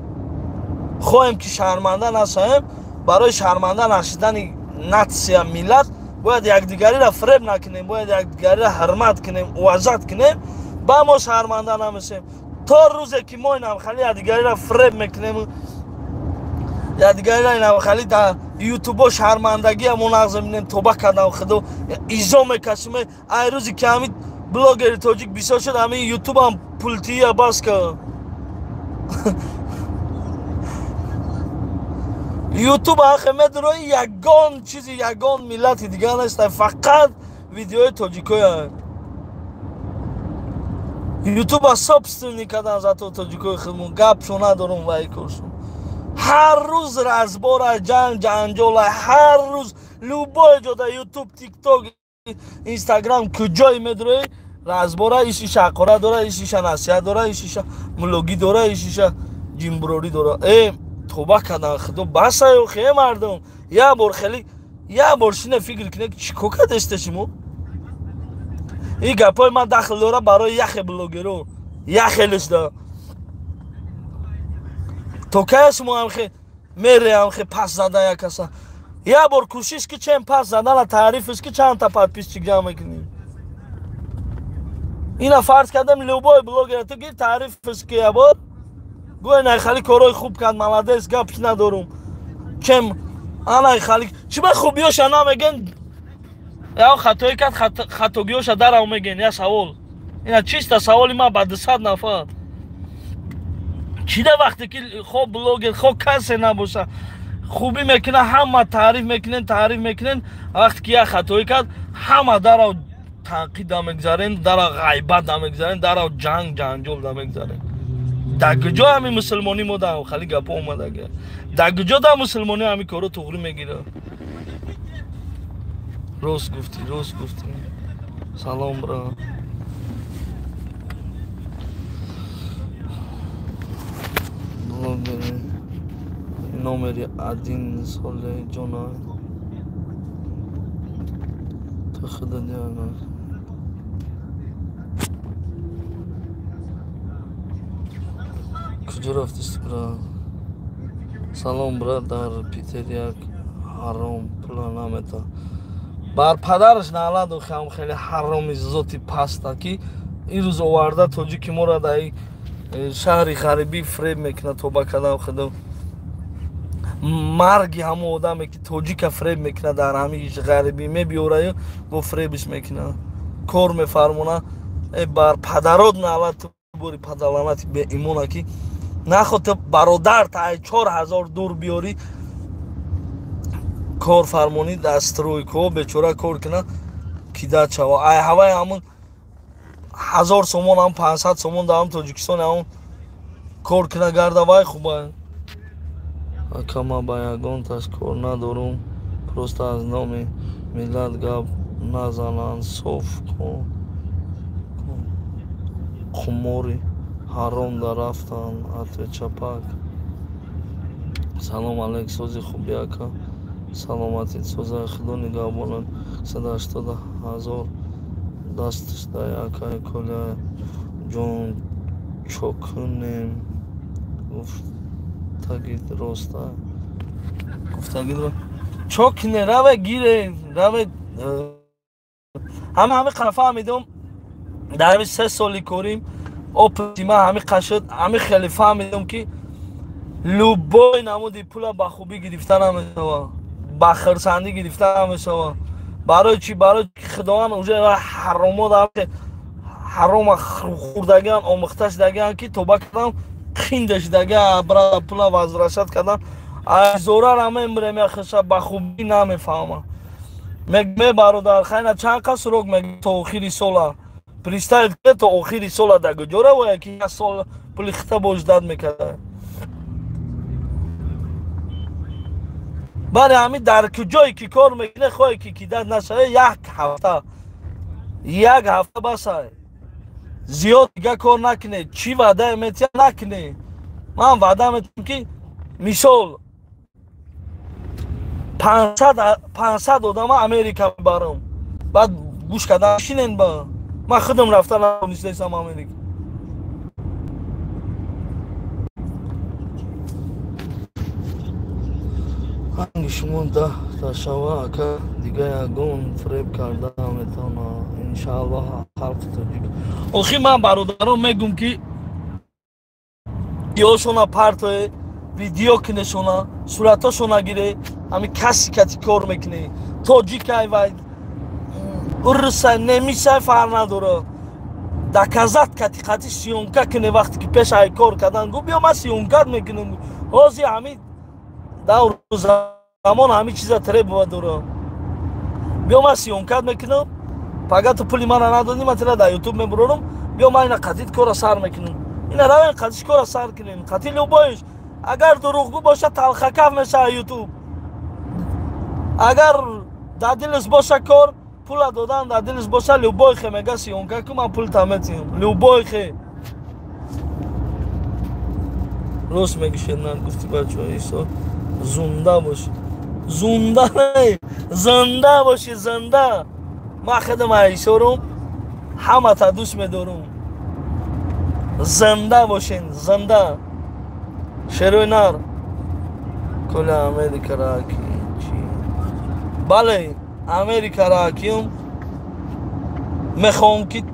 Хоҳем ки шарманда нашавем, барои шарманда нашидани натсия миллат Бояд якдигариро фиреб накунем, бояд якдигариро ҳурмат кунем, уважать кунем, ба мо шарманда намешем. То рӯзе ки мо инам хали якдигариро фиреб мекунем, якдигариро инам хали дар ютубо шармандагия мо нағз мебинем, тоба кардам худо изо мекашем. Ай рӯзе ки ҳамин блогери тоҷик бисёр шуд, ҳамин ютубам пултия бас кард. Ютуб ахе медурои ягон чизи, ягон миллати дигар нест, фақат видеои тоҷикоя. Ютуба собственный кардан зато тоҷикои худмон, гапшо надорум вай коршон. Ҳар рӯз разбора, ҷанг, ҷанҷола, ҳар рӯз любой ҷода ютуб, тикток, инстаграм куҷое медурои разбора, иш иша ҳақора дора, иш иша насиҳат дора, иш иша мулогӣ дора, иш иша ҷимбурорӣ дора. Тоба кардан худо басаю хе мардум. Я бор хеле, я бор шине фикр кине ки чӣ кор кардесте шумо? Ин гапҳои ман дахл дора барои яхе блогеро, яхелишда. То кая шумо ҳамхе мере ҳамхе пас зада як каса. Я бор кӯшиш ки чен пас задана таърифиш ки чандта подписчик ҷамъ мекунӣ. Ина фарз кардам любой блогер ту гир таърифиш ки я бор гӯя най хали корҳои хуб кард, молодец, гап надорум. Чем анай хали чиба хубиёша намегӯен, я хатоӣ кард, хатогиёша дарав мегӯен. Я савол, ина чиста саволи ман ба 200 нафар. Чида вақте ки хо блогер, хо касе набоша, хубӣ мекунад, ҳама таъриф мекунен, таъриф мекунен, вақте ки як хатоӣ кард, ҳама дарав танқид дамегзарен, дарав ғайбат дамегзарен, дарав ҷанг ҷанҷол дамегзарен. Дар куҷо ҳамин мусулмонӣ мо дар хали гапо омадага? Дар куҷо дар мусулмонӣ ҳамин корро туғрӣ мегирад? Рост гуфтӣ, рост гуфтӣ. Салом, бра. Блогери номери 1 соли ҷона. Ту худо диагноз. Куҷо рафтисти, бра? Салом, бра, дар Питер як ҳаром пула намета. Бар падараш наълат охам, хеле ҳароми зоти паста ки ин рӯз оварда тоҷики моро дар шаҳри ғарибӣ фиреб мекунад, тоба кардам худо. Марги ҳамон одаме ки тоҷика фиреб мекунад, дар ҳамин ғарибӣ мебиёраю бо фиребиш мекунад, кор мефармонад. Бар падарот наълат ту бори падарлаънати беимона ки наход ту бародар та 4000 дур биёрӣ, кор фармонӣ дар стройкаҳо бечора кор кунад, кидат шава. Ай ҳаваи ҳамун 1000 сомон, ҳам 500 сомон дар ҳам Тоҷикистон ҳамун кор куна гарда, вай хуба. Ака, ман ба ягонташ кор надорум, просто аз номи миллат гап назананд, соф қумори ҳаром дар рафтанд. Атвечапак. Салом алейк, сози хуби ака, саломатит соза, худо нигаҳбонад. 180 000 дастш дай акай Коля ҷон чокунем. Гуфтагид роста, гуфтагид чокне, раве гире, раве. Ҳама ҳами қафа фаҳмидум дар ҳами 3 соли корим опыти ман ҳами қашуд, ҳами хеле фаҳмидум ки любой намуди пула ба хубӣ гирифта намешава, ба хирсандӣ гирифта намешава. Барои чӣ? Барои ки худованд уже ҳаромо ҳарома хӯрдагиан, омӯхта шудагиан ки тоба кардам, қинда шудагиан, брада пула возвращать кардам. Айзорара мемирем, яхиша ба хубӣ намефаҳмам. Мегме бародар, хайна чанд қас срок мег то охири сола. Представить ки то охири сола да куҷо равоя ки як сол пули хита бождат мекарда. Бари ҳамин дар куҷое ки кор мекунӣ, хоҳе ки кидат нашаве, як ҳафта, як ҳафта басай. Зиёд дига кор накунӣ, чӣ ваъда метиҳа накунӣ. Ман ваъда метиҳам ки мисол 500 одама Америка мебарам. Баъд гӯш кардан шинен ба. Ман худам рафта натонистам Америка. Ранги шумо 10 та шава, ака, дига ягон фреб карда метавона, иншааллоҳ, халқи тоҷик. Охи ман бародарон мегум, ки ёшона партое, видео кинешона, суратошона гире, ҳами каси кати кор мекунӣ, тоҷикай вай, урусай, немисай, фарқ надора, доказать кати қати съёмка кине. Вақте ки пеш ай кор кардан гу, биё, ман съёмка мекунам. Ҳозир ҳами давру замон ҳами чиза требова дора. Биё, ман съёмка мекунам, пага ту пули мана надодӣ, ман тира дар Ютуб мебурорам. Биё, ман ина қатит кора сар мекунам, ина равем, қатиш кора сар кунем, қати любой ш. Агар дурӯғгӯ боша, талхакаф мешава Ютуб. Агар дар дилиш боша кор, пула додан дар дилиш боша, любой хе мега, съёмка ку, ман пул таметиҳам, любой хе. Рост мегишед, гуфти бачаҳо, Исо, зунда бошӣ, зунда не, зинда бошӣ, зинда. Ман худам айсорум, ҳамата дӯст медорум. Зинда бошен, зинда, шерои нар. Коля, Америкара ки чи? Бале, Америкара акиюм, мехоҳам ки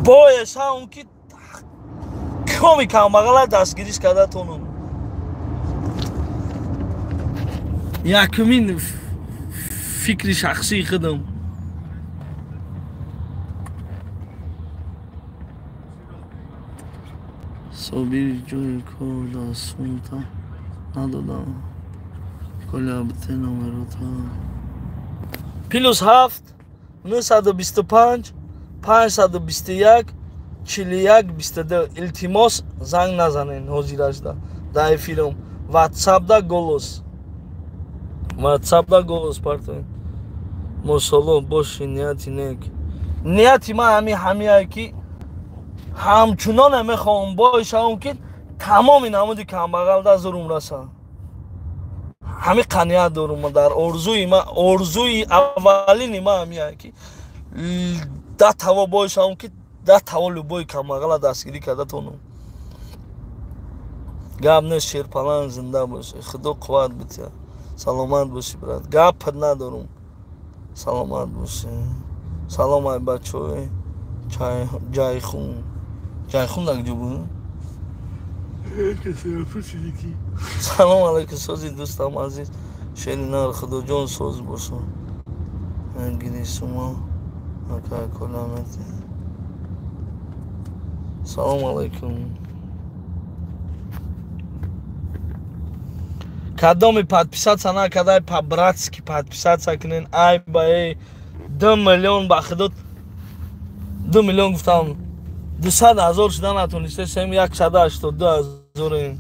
боешавам, ки коми камбағала дастгириш карда тонам. Якумин фикри шахсии худам. Собири, ҷои кор дар сумта надодам. Коля, бите номерота. +7 925 521 41 22. Илтимос, занг назанен ҳозирашда, дар эфирам. Ватсапда голос, ватсапда голос партоен. Мошалло, боши, нияти нек. Нияти ман ҳами ҳамияе, ки ҳамчуноне мехоҳам бой шавам, ки тамоми намуди камбағалда зурум раса. Ҳами қаният дорум. Дар орзуи ма, орзуи аввалини ма ҳамияе, ки 10 таво бой шавам, ки 10 таво любой камбағала дастгирӣ карда тонам. Гап нест, Шерпаланг, зинда бошӣ, Худо қувват бития, саломат бошӣ, брат, гап надорум, саломат бошӣ. Салом ай бачаҳои Ҷайхун. Ҷайхун дар куҷо буд? Салом алайкум, сози, дӯстам азиз, шери нар, Худоҷон, соз боша. Гири сума, ака коламете. Салом алайкум. Кадоми подписаться накардай, по-братски подписаться кунен. Ай ба эй, 2 миллион, ба худо, 2 миллион гуфтам, 200 000 шуда натонистесем, 182 000-ем.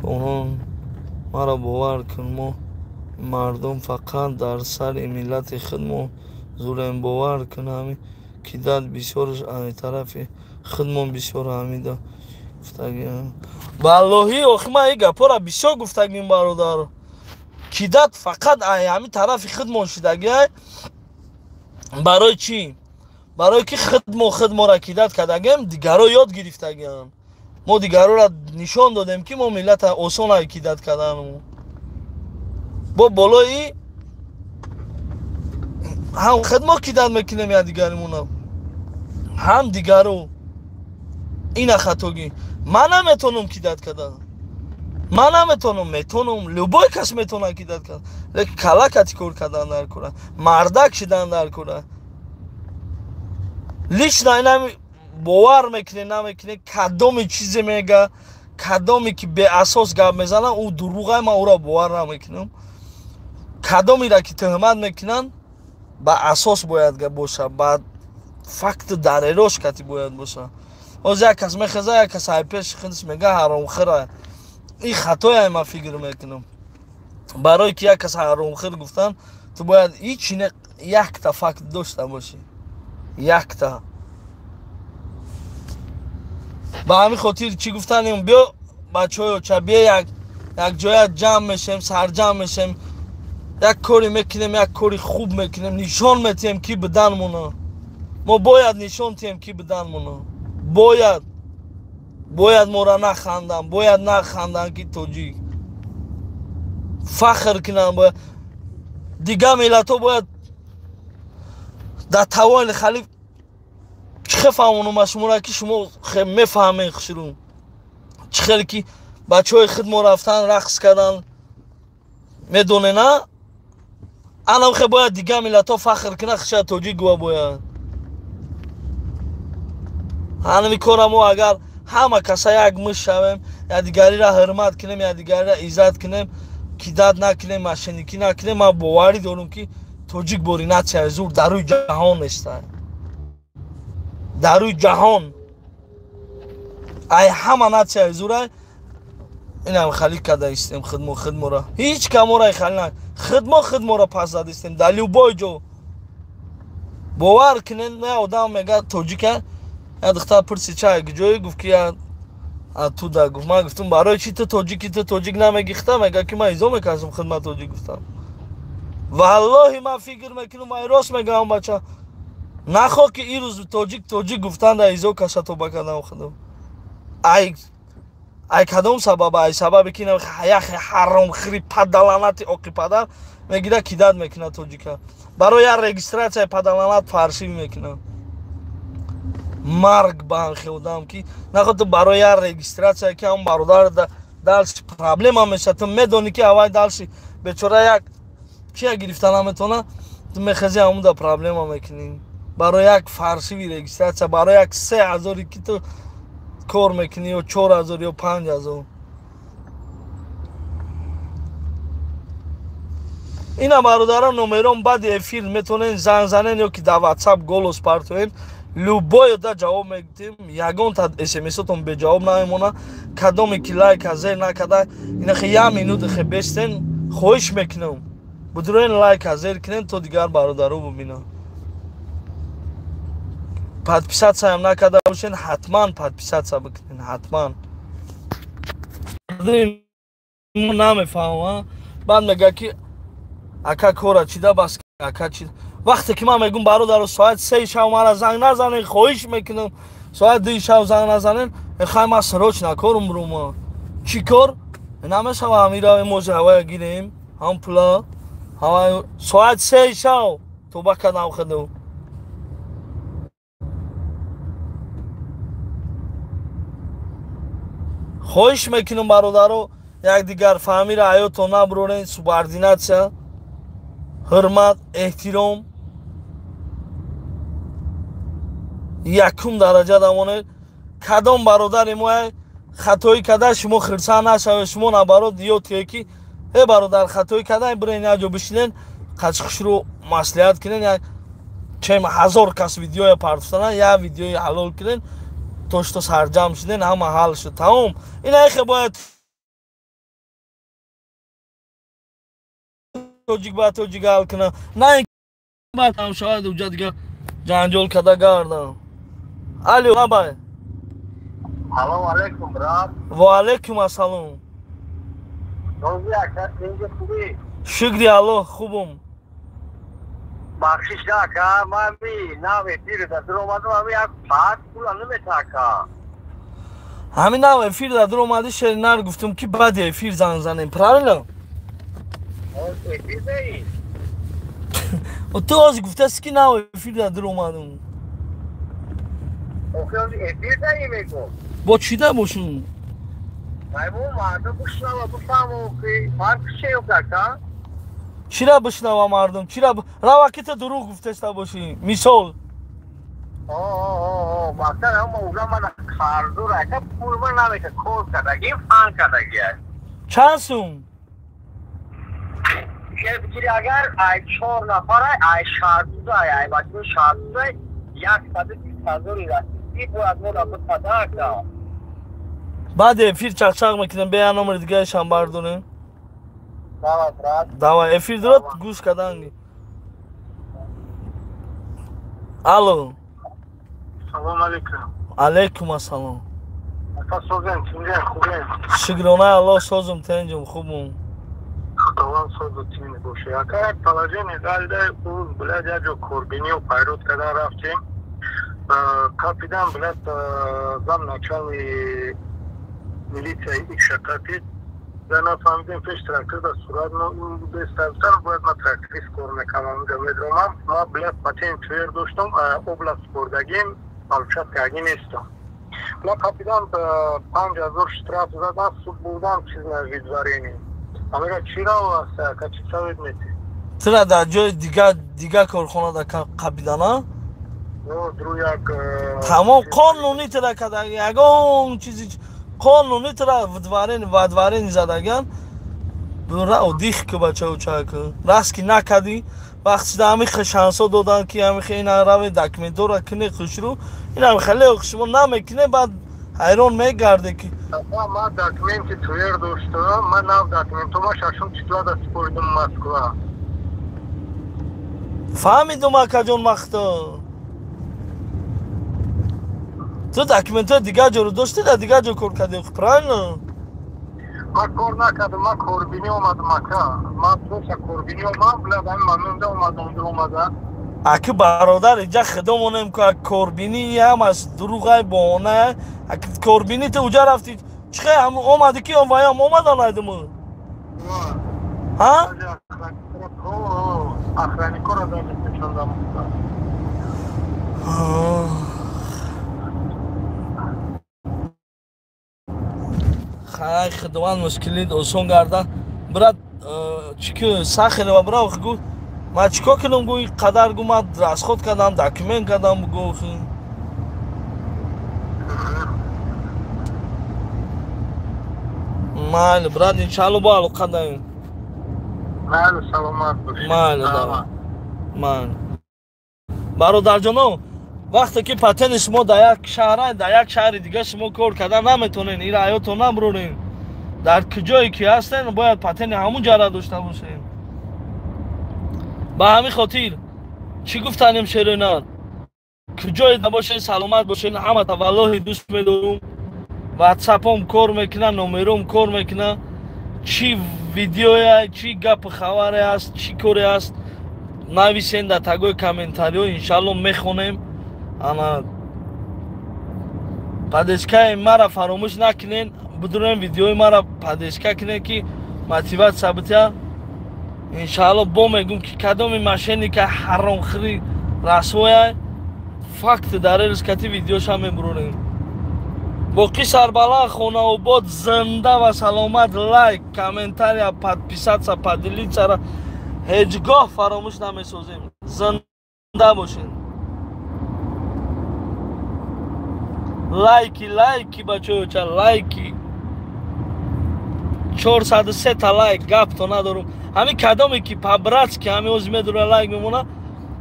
Онон маро бовар кун, мо мардум фақат дар сари миллати худмо зурем. Бовар кун, ҳами кидат бисёрш ами тарафи худмон бисёр ҳамида гуфтагиам. Валлоҳи, охи, ман ин гапҳоро бисёр гуфтагим, бародар. Кидат фақат ай ҳами тарафи худмон шудагиай. Барои чӣ? Барое ки худмо худморо кидать кардагем, дигаро ёд гирифтагиам. Мо дигароро нишон додем, ки мо миллата осон ай кидать карданмо. Бо болои ҳам худмо кидать мекунем якдигаримона, ҳам дигаро. Ина хатогӣ. Ман наметонам кидать кардан, ман наметонам. Метонам, любой кас метавонад кидать кардан, лекин калакати кор кардан дар кора, мардак шидан дар кора. Лично инами бовар мекунӣ, намекунӣ, кадоми чизе мега, кадоме ки беасос гап мезанад, ӯ дурӯғай, ман ӯро бовар намекунам. Кадомеро ки тӯҳмат мекунанд, ба асос бояд боша, ба факту дарерош кати бояд боша. Ҳозир як кас мехеза, як кас ай пеши худаш мега, ҳаромхӯра. Ин хатояй, ман фикр мекунам. Барое ки як кас ҳаромхӯр гуфтан, ту бояд ҳичи не, якта факт дошта бошӣ, якта. Ба ҳамин хотир чӣ гуфтанем? Биё, бачаҳоё, ча биё, як ҷоя ҷамъ мешем, сарҷамъ мешем, як коре мекунем, як кори хуб мекунем, нишон метиҳем, ки биданмона. Мо бояд нишон тиҳем, ки биданмона. Бояд мора нахандам, бояд нахандам, ки тоҷик. Фахр кунанд бояд. Дигар миллатҳо бояд дар тавони халиф чӣ хел фаҳмонум шуморо ки шумо мефаҳмед хушрӯ. Чӣ хеле ки бачаҳои худ мо рафтан рақс кардан медонед на? Анам хе бояд дигар миллатҳо фахр кунанд, хиша тоҷик гува бояд. Ҳанами кора мо агар ҳама каса як муш шавем, якдигариро ҳурмат кунем, якдигариро иззат кунем, кидат накунем, мошенникӣ накунем, ман боварӣ дорам ки тоҷик бори натсияи зур дар рӯи ҷаҳон нестад. Дар рӯи ҷаҳон ай ҳама натсияи зурай инам халик карда истем хидмо хидмора. Ҳеҷ камора хали на. Хидмо хидмора пас зада истем дар любой ҷо. Бовар кунед, на одам мега тоҷика, я духтар пурси чай ҷое гуфт ки я туда гуфт. Ман гуфтам барои чи ту тоҷики, ту тоҷик намегихта? Мега ки ман изо мекардам хидмат тоҷик гуфтам. Валлоҳи ман фикр мекунам, ай рост мегӯям бача. Нахо ки ирӯз тоҷик тоҷик гуфтан да изо каша тоба кардам худам. Ай кадом сабаб? Ай сабабе ки ях ҳаромхӯри падаланати оқи падар мегира кидат мекунад тоҷика. Барои як регистратсияи падаланат фаршӣ мекунад. Марг ба ҳамхе одам ки нахо ту барои як регистратсия ки ҳам бародар дальше проблема мешавад. Ту медонӣ ки аввай дальше бечора як чия гирифта наметавона, ту мехези ҳамуда проблема мекунӣ. Барои як фаршиви регистратсия, барои як 3000 ки ту кор мекунӣ ё 4000 ё 5000. Ина бародарон номерон баъди эфир метавонед занг занен ё ки дар WhatsApp голос партоен. Любой да ҷавоб мегӯтем, ягонта смсотон беҷавоб намемона. Кадоме ки лайка зер накарда, инахе як минут хе бестен, хоҳиш мекунам будроен лайка зер кунен то дигар бародаро бубинанд. Подписатсияам накарда бошен, ҳатман подписатсия бикунен, ҳатман. Намефаҳмам. Баъд мега ки ака кора чида бас ака чи. Вақте ки ман мегӯм бародаро соат 3 шав мара занг назанен, хоҳиш мекунам соат 2 шав занг назанен, хай ман срочно корум бурума. Чӣ кор? Намешава ҳамира мози ҳавая гирем, ҳам пула, ҳавай соат 3 шав тоба кардам худам. Хоҳиш мекунам бародаро якдигар фаҳмира ҳаётон набурорен, субординатсия, ҳурмат, эҳтиром якум дараҷа дамонед. Кадом бародари мо хатоӣ карда шумо хирсанд нашавед, шумо набарод ёд кунед ки э бародар хатоӣ карда, бирен як ҷо бишинен, қачқушро маслиҳат кунен, як чем ҳазор кас видеоя партофтана, як видеои ҳалол кунен, то что сарҷам шуден, ҳама ҳал шуд, тамом. Ина эхе бояд тоҷик ба тоҷик ҳал кунам, на ин баъд ҳам шояд уҷа дига ҷанҷол карда гардам. Алло, набай. Салом алейкум, брат. Ва алейкум ассалом. Рози ака, тинҷи хубӣ? Шукри Аллоҳ, хубум. Бахшиш ака, ман ми нав эфир да дуромадам, ами як соат пула намета ака. Ҳамин нав эфир да дуромадӣ, шеринар гуфтум ки баъди эфир занг занем, правильно? Эфир даи? Ту ҳозир гуфтаси ки нав эфир да дуромадам. Охи ҳозир эфир даи мегӯм. Бо чӣ да бошум? Айму мардум бишнава, бифаҳму ки фарқ чиё ака? Чира бишнава мардум? Чира рава ки ту дурӯғ гуфтеста бошӣ? Мисол. Мақсад ҳама ура мана қарздор ака, пул ман намета, кор кардаги, фан кардаги. Чанд сум? Бигири агар ай 4 нафар ай шаҳрдузай, ай бачаи шаҳрдузай 120 000 расидӣ бояд мо битада ака. Баъди эфир чақчақ мекунем, бе як номери дигарешам бардорем. Давай, брат. Давай, эфир дорад, гӯш кардан. Алло. Салом алейкум. Алейкум ассалом. Ака созем, тинҷем, хубем? Шукрона Аллоҳ, созум, тинҷум, хубум. Худованд созу тинҷ боше. Ака як положение далда уз, блядь, як ҷо корбиниё пайрод кардан рафтем. Капидан, блядь, зам начальник милитсияи икша капид. Нафаҳмидем, пеш трактор да сурат бестартар бояд ма тракторист кор мекардам, медромам. Ма, блядь, патент твер доштам, област хӯрдагим, получать кардагӣ нестам. Ма капитан 5000 штраф задан, суд бурдан, чиз на выдворение. Амира чира аст, ака, чӣ совет метӣ? Тира дар ҷои дига корхона да қабидана? Тамом қонунӣ тира када, ягон чизи қонунӣ тира выдворение задаган. Бура одих ки бачаучак раст ки накадӣ, вақти да ҳами шансо додан ки ҳами ина раве документора кне хушру, ина хеле шумо намекне, баъд ҳайрон мегарде ки Ма документи твер доштам, ма нав документома шашум числа да супоридам Москва. Фаҳмидум, акаҷон, махто ту документҳои дигар ҷоро доштӣ, дар дигар ҷо кор кардӣ, правильно? Ма кор накардам, ма корбинӣ омадам, ака. Ма просто корбинӣ омадам, блядь, ҳамин момента омадам, омада. Аки бародар, иҷа худомонем ку, корбинӣ ҳамаш дурӯғай, баҳона. Аки корбинӣ ту уҷа рафтӣ, чихе омадӣ ки ваям омадан айдуму? Ҳа? Охранникора даже печондам. Хай, худованд мушкилит осон гарда. Брат, чӣ ки сахерева бира гу, ма чӣ кор кунам, гу қадар гу ма расход кардам, документ кардам, гу. Майли, брат, иншалло бо алоқа даем. Майли, саломат бош. Майли, давай. Майли. Бародарҷоно, вақте ки патенти шумо дар як шаҳра, дар як шаҳри дига шумо кор карда наметонен, ира ҳаётон набурорен. Дар куҷое ки ҳастен, бояд патенти ҳамун ҷара дошта бошен. Ба ҳамин хотир чӣ гуфтанем, шероинар? Куҷое набошен, саломат бошен, ҳамата валлоҳи дӯст медорум. Ватсапом кор мекуна, номером кор мекуна. Чӣ видеоя, чӣ гапу хабаре аст, чӣ коре аст, нависен дар тагои комментариҳо, иншалло мехонем. Ана поддержкаи мара фаромӯш накунен, бидурем видеои мара поддержка кунен, ки мотиватсия битя. Иншалло бо мегум ки кадоми мошенника ҳаромхӯри расвоя, факт дар рискати видеоша мебурорем. Боқӣ сарбаланд, хонаобод, зинда ва саломат. Лайк, комментария, подписаться, поделиться ҳеҷ гоҳ фаромӯш намесозем. Зинда бошед. Лайки, лайки, бачаёча, лайки. 403 та лайк, гапто надорум. Ҳамин кадоме ки по-братски ҳамин ози медура лайк мемона,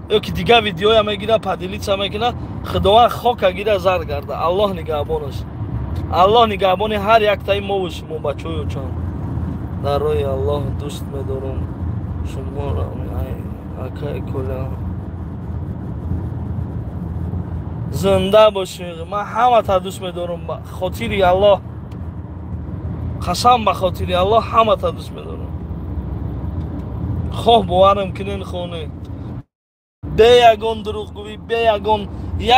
ё ки дигар видеоя мегира, поделиться мекуна, худованд хока гира зар гарда. Аллоҳ нигаҳбонаш. Аллоҳ нигаҳбони ҳар яктаи мову шумо, бачаёчон. Дар роҳи Аллоҳ дӯст медорум шуморо, акай Коля. Зинда бошед. Ман ҳамата дӯст медорум ба хотири Аллоҳ. Қасам ба хотири Аллоҳ ҳамата дӯст медорум. Хоҳ боварам кунен, хоҳ не. Бе ягон дурӯғгӯӣ, бе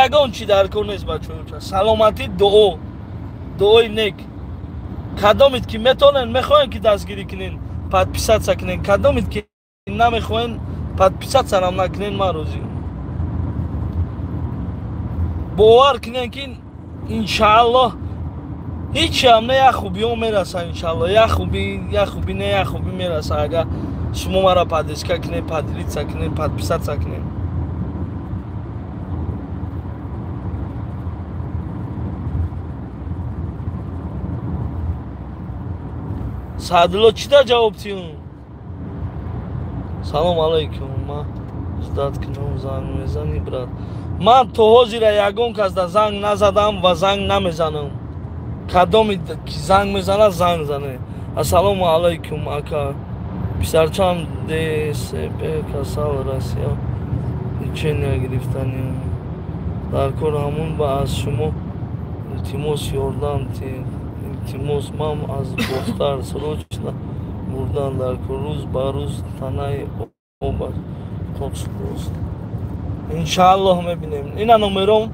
ягон чӣ дар кор нест, бачаёча. Саломатӣ, дуо, дуои нек. Кадомит ки метонен, мехоҳен ки дастгирӣ кунен, подписаться кунен. Кадомит ки намехоҳен, подписаться-рам накунен, ман розиам. Бовар кунен ки иншааллоҳ ҳечам не, як хубиҳо мераса, иншаалло. Як хубӣ, як хубӣ не, як хубӣ мераса, агар шумо мара поддержка кунед, поделиться кунед, подписаться кунед. Саъдулло, чӣ да ҷавоб тиюм? Салом алайкум, ма ждать кунам, занг мезанӣ, брат? Ман то ҳозира ягон кас да занг назадам ва занг намезанам. Кадоми ки занг мезанад, занг зане. Ассалому алайкум, ака. Писарчам ДСП касал, Россия лечения гирифтани. Дар кор ҳамун ба аз шумо илтимос ёрдам илтимос, ман аз Бохтар, срочно бурдан дар кор, рӯз ба рӯз танаи об қоқ. Иншааллоҳ мебинем. Ина номером,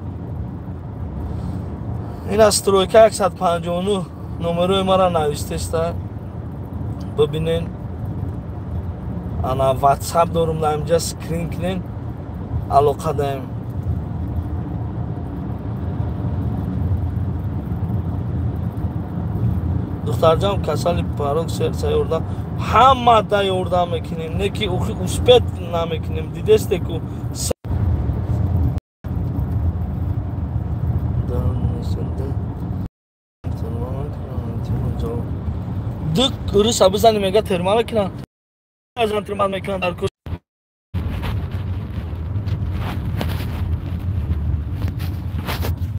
ина стройка 159, номерои мара навистеста. Бибинен, ана WhatsApp дорум, дар инҷа скрин кунен, алоқа даем. Духтарҷон, касали порок сердца ёрдам, ҳама да ёрдам мекунем, не ки ухи успеть намекунем. Дидесте ку, ду рӯса бизани, мега терма мекунам, терма мекунам дар.